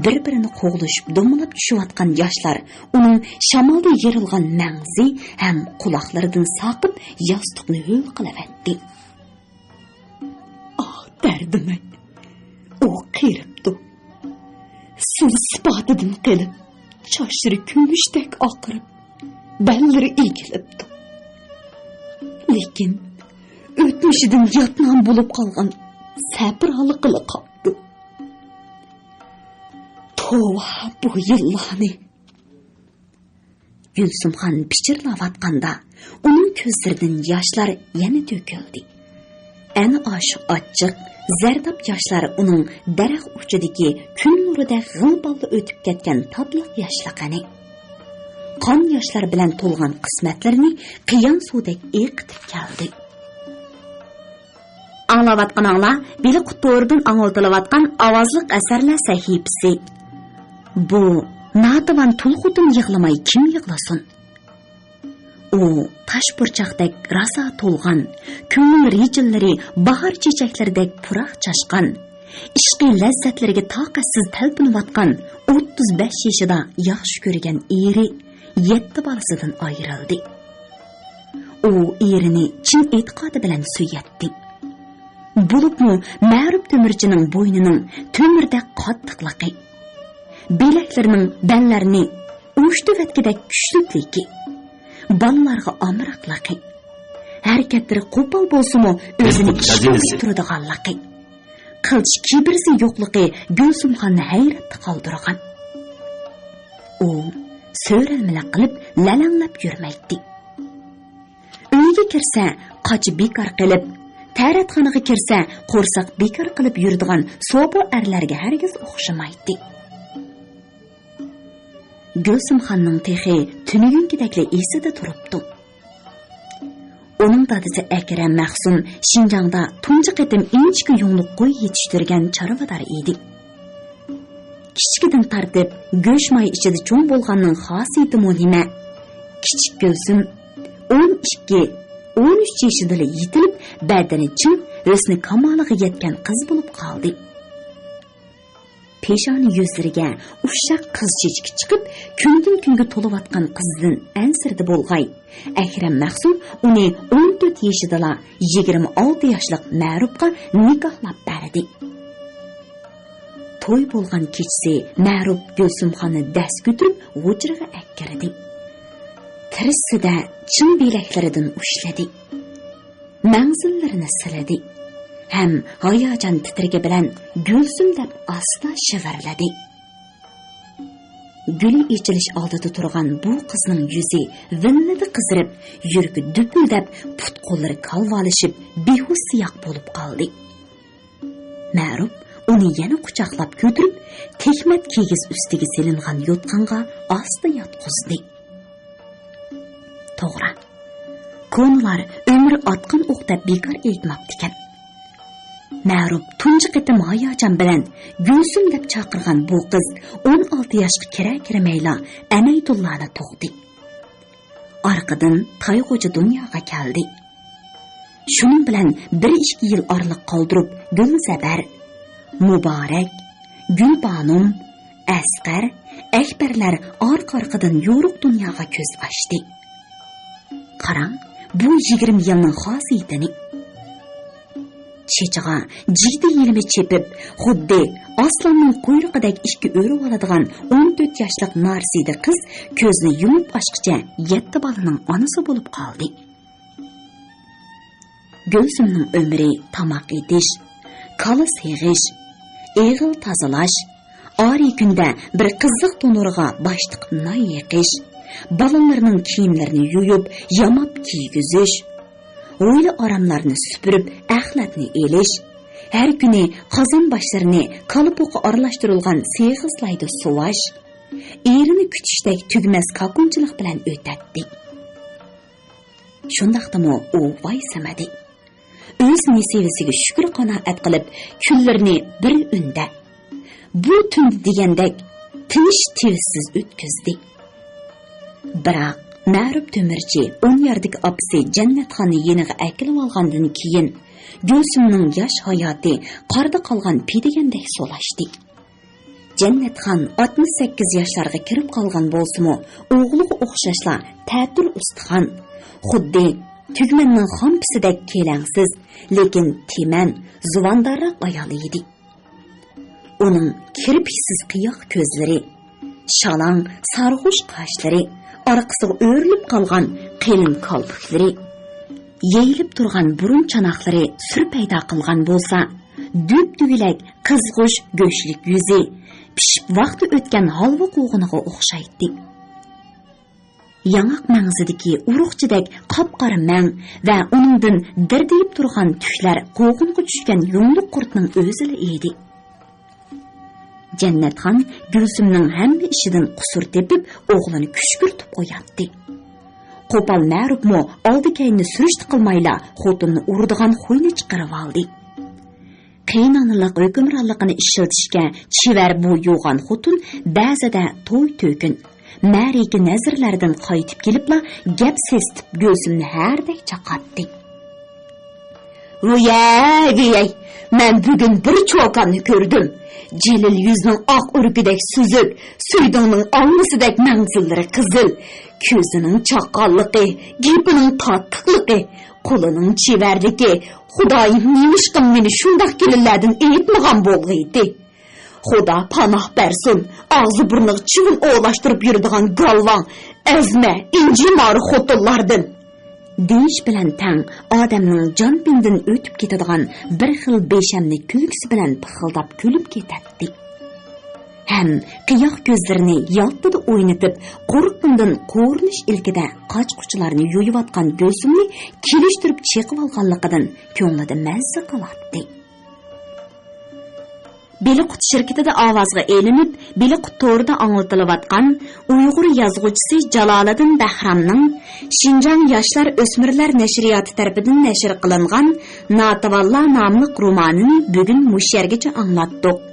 بىر-بىرىنى قوغلىشىپ دومىلاپ چۈشۈۋاتقان ياشلار ئۇنىڭ شامالدا يېرىلغان مەڭزى ھەم قۇلاقلىرىدىن ساقىپ ياستۇقنى ھۆل قىلىۋەتتى. ئاھ، دەردىم-ئەي! ئۇ قېرىپتۇ. سىلى سىپاتىدىن قېلىپ، چاچلىرى كۈمۈشتەك ئاقىرىپ، بەللىرى ئېگىلىپتۇ. لېكىن ئۆتمۈشىدىن يادنامە بولۇپ قالغان سەپرالىقىلا قاپتۇ. توۋا بۇ يىللارنى! گۈلسۈمخان پىچىرلاۋاتقاندا، ئۇنىڭ كۆزلىرىدىن ياشلار يەنە تۆكۈلدى. ئەنە ئاشۇ ئاچچىق، زەرداب ياشلار ئۇنىڭ دەرەخ ئۇچىدىكى كۈن نۇرىدەك غىل-باللا ئۆتۈپ كەتكەن تاتلىق ياشلىقىنى، قان ياشلار بىلەن تولغان قىسمەتلىرىنى قىيان سۇدەك ئېقىتىپ كەلدى. ئاڭلاۋاتقىنىڭلار بېلىققۇت تورىدىن ئاڭلىتىلىۋاتقان ئاۋازلىق ئەسەرلەر سەھىپىسى. بۇ ناتىۋان تۇل خوتۇن يىغلىماي كىم يىغلىسۇن؟ ئۇ تاش پۇرچاقتەك راسا تولغان، كۆڭۈل رىجىللىرى باھار چېچەكلىرىدەك پۇراق چاچقان، ئىشقىي لەززەتلىرىگە تاقەتسىز تەلپۈنۈۋاتقان ئوتتۇز بەش يېشىدا ياخشى كۆرگەن ئېرى يەتتە بالىسىدىن ئايرىلدى. ئۇ ئېرىنى چىن ئېتىقادى بىلەن سۆيەتتى. بولۇپمۇ مەرۇپ تۆمۈرچىنىڭ بوينىنىڭ تۆمۈردەك قاتتىقلىقى، بىلەكلىرىنىڭ بەللەرنى ئۇشتۇۋەتكۈدەك كۈچلۈكلۈكى، بالىلارغا ئامراقلىقى، ھەرىكەتلىرى قوپال بولسىمۇ، ئۆزىنى ئىشلىتىپ تۇرىدىغانلىقى، قىلچە كىبىرسى يوقلۇقى گۈلسۈمخاننى ھەيرەتتە قالدۇرغان. ئۇ سۆرەلمىلەك قىلىپ لەلەڭلەپ يۈرمەيتتى. ئۆيگە كىرسە، قاچا بىكار قىلىپ، تەرەتخانىغا كىرسە، قورساق بىكار قىلىپ يۈرىدىغان سوبۇ ئەرلەرگە ھەرگىز ئوخشىمايتتى. گۈلسۈمخاننىڭ تېخى تۈنۈگۈنكىدەكلا ئېسىدە تۇرۇپتۇ. ئۇنىڭ دادىسى ئەكرەم مەخسۇم شىنجاڭدا تۇنجى قېتىم ئىنچىكە يۇڭلۇق قوي يېتىشتۈرگەن چارۋىدار ئىدى. كىچىكىدىن تارتىپ گۆش ماي ئىچىدە چوڭ بولغاننىڭ خاسىيىتىمۇ نېمە؟ كىچىك گۈلسۈم ئون ئىككى، ئون ئۈچ يېشىدىلا يېتىلىپ، بەدىنى چىڭ، ھۆسنى كامالىغا يەتكەن قىز بولۇپ قالدى. پېشانە يۈزلىرىگە ئۇششاق قىز چېچىكى چىقىپ، كۈندىن-كۈنگە تولۇۋاتقان قىزىدىن ئەنسىرىدى بولغاي، ئەكرەم مەخسۇم ئۇنى ئون تۆت يېشىدىلا يىگىرمە ئالتە ياشلىق مەرۇپقا نىكاھلاپ بەردى. توي بولغان كېچىسى مەرۇپ گۈلسۈمخاننى دەس كۆتۈرۈپ ھۇجرىغا ئەكىردى. تىرىشسىدە چىڭ بىلەكلىرىدىن ئۇشلىدى. مەڭزىللىرىنى سىلىدى ھەم ھاياجان تىترىكى بىلەن «گۈلسۈم» دەپ ئاستا شىۋىرلىدى. گۈلى ئېچىلىش ئالدىدا تۇرغان بۇ قىزنىڭ يۈزى ۋىللىدە قىزىرىپ، يۈرىكى دۈپۈلدەپ، پۇت-قوللىرى كالۋالىشىپ، بىھۇش سىياق بولۇپ قالدى. مەرۇپ ئۇنى يەنە قۇچاقلاپ كۆتۈرۈپ، تىكمەت كىگىز ئۈستىگە سېلىنغان يوتقانغا ئاستا ياتقۇزدى. توغرا، كونىلار «ئۆمۈر ئاتقان ئوق» دەپ بىكار ئېيتماپتىكەن. مەرۇپ تۇنجى قېتىم ھاياجان بىلەن «گۈلسۈم» دەپ چاقىرغان بۇ قىز ئون ئالتە ياشقا كىرە-كىرمەيلا ئەنەيدۇللانى تۇغدى. ئارقىدىن تايغۇچى دۇنياغا كەلدى. شۇنىڭ بىلەن بىر ئىككى يىل ئارىلىق قالدۇرۇپ، گۈلزەبەر، مۇبارەك، گۈلبانۇم، ئەسقەر، ئەكبەرلەر ئارقا-ئارقىدىن يورۇق دۇنياغا كۆز ئاچتى. قاراڭ، بۇ يىگىرمە يىلنىڭ خاسىيىتىنى. چېچىغا جىگدە يېلىمى چېپىپ، خۇددى ئاسلاننىڭ قۇيرۇقىدەك ئىككى ئۆرۈۋالىدىغان ئون تۆت ياشلىق نارسىدە قىز كۆزنى يۇمۇپ ئاچقىچە يەتتە بالىنىڭ ئانىسى بولۇپ قالدى. گۈلسۈمنىڭ ئۆمرى تاماق ئېتىش، كالا سېغىش، ئېغىل تازىلاش، ئارىي كۈندە بىر قىزىق تونۇرغا باش تىقىپ نان يېقىش، بالىلىرىنىڭ كىيىملىرىنى يۇيۇپ، ياماپ كىيگۈزۈش، ھويلا-ئاراملارنى سۈپۈرۈپ، ئەخلەتنى ئېلىش، ھەر كۈنى قازان باشلىرىنى كالا پوقى ئارىلاشتۇرۇلغان سېغىز لايدا سۇۋاش، ئېرىنى كۈتۈشتەك تۈگىمەس كاكۇنچىلىق بىلەن ئۆتەتتى. شۇنداقتىمۇ ئۇ ۋايسىمىدى. ئۆز نېسىۋىسىگە شۈكۈر-قانائەت قىلىپ، كۈنلىرىنى بىر ئۈندە، بۇ تۈندە دېگەندەك تىنچ-تىۋىسسىز ئۆتكۈزدى. بىراق، مەرۇپ تۆمۈرچى ئون يەردىكى ئاپىسى جەننەتخاننى يېنىغا ئەكېلىۋالغاندىن كېيىن، گۈلسۈمنىڭ ياش ھاياتى قاردا قالغان پى دېگەندەك سولاشتى. جەننەتخان ئاتمىش سەككىز ياشلارغا كىرىپ قالغان بولسىمۇ، ئوغلىغا ئوخشاشلا تەتۈر ئۇستىخان، خۇددى تۈگمەننىڭ خامپىسىدەك كېلەڭسىز، لېكىن تېمەن، زۇۋاندارراق ئايال ئىدى. ئۇنىڭ كىرپىكسىز قىياق كۆزلىرى، شالاڭ سارغۇچ قاشلىرى، ئارقىسىغا ئۆرۈلۈپ قالغان قېلىن كالپۇكلىرى، يېيىلىپ تۇرغان بۇرۇن چاناقلىرى سۈر پەيدا قىلغان بولسا، دۈبدۈگىلەك قىزغۇچ گۆشلۈك يۈزى پىشىپ ۋاقتى ئۆتكەن ھالۋا قوغۇنىغا ئوخشايتتى. ياڭاق مەڭزىدىكى ئۇرۇقچىدەك قاپقارا مەڭ ۋە ئۇنىڭدىن دىردىيىپ تۇرغان تۈكلەر قوغۇنغا چۈشكەن يۇڭلۇق قۇرتنىڭ ئۆزىلا ئىدى. جەننەتخان گۈلسۈمنىڭ ھەممە ئىشىدىن قۇسۇر تېپىپ، ئوغلىنى كۈشكۈرتۈپ قوياتتى. قوپال مەرۇپمۇ ئالدى-كەينىنى سۈرۈشتە قىلمايلا، خوتۇننى ئۇرىدىغان خۇينى چىقىرىۋالدى. قېيىنئانىلىق ھۆكۈمرانلىقىنى ئىشلىتىشكە چېۋەر بۇ يوغان خوتۇن بەزىدە توي-تۆكۈن، مەرىكە-نەزىرلەردىن قايتىپ كېلىپلا گەپ سېسىتىپ گۈلسۈمنى ھەردەك چاقاتتى. ۋۇيەي، ۋۇيەي، مەن بۈگۈن بىر چوكاننى كۆردۈم. جېلىل يۈزىنىڭ ئاق ئۆرۈكىدەك سۈزۈك، سۈيدۈڭنىڭ ئالمىسىدەك مەڭزىلىرى قىزىل، كۆزىنىڭ چاققانلىقى، گېپىنىڭ تاتلىقلىقى، قولىنىڭ چېۋەرلىكى، خۇدايىم، نېمىشقا مېنى شۇنداق كېلىنلەردىن ئېيتمىغان بولغىيتى؟ خۇدا پاناھ بەرسۇن، ئاغزى-بۇرنىغا چىۋىن ئولاشتۇرۇپ يۈرىدىغان گالۋاڭ، ئەزمە، ئىنجىمارى خوتۇنلاردىن! دېيىش بىلەن تەڭ ئادەمنىڭ جان-پېنىدىن ئۆتۈپ كېتىدىغان بىر خىل بىشەملىك كۈلكىسى بىلەن پىخىلداپ كۈلۈپ كېتەتتى. ھەم قىياق كۆزلىرىنى يالتىدا ئوينىتىپ، قورققىنىدىن قورۇنۇش ئىلكىدە قاچا-قۇچىلارنى يۇيۇۋاتقان گۈلسۈمنى كېلىشتۈرۈپ چېقىۋالغانلىقىدىن كۆڭلىدە مەززە قىلاتتى. بېلىققۇت شىركىتىدە ئاۋازغا ئېلىنىپ، بېلىققۇت تورىدا ئاڭلىتىلىۋاتقان ئۇيغۇر يازغۇچىسى جالالىدىن بەھرامنىڭ شىنجاڭ ياشلار ئۆسمۈرلەر نەشرىياتى تەرىپىدىن نەشر قىلىنغان ناتىۋانلار ناملىق رومانىنى بۈگۈن مۇشۇ يەرگىچە ئاڭلاتتۇق.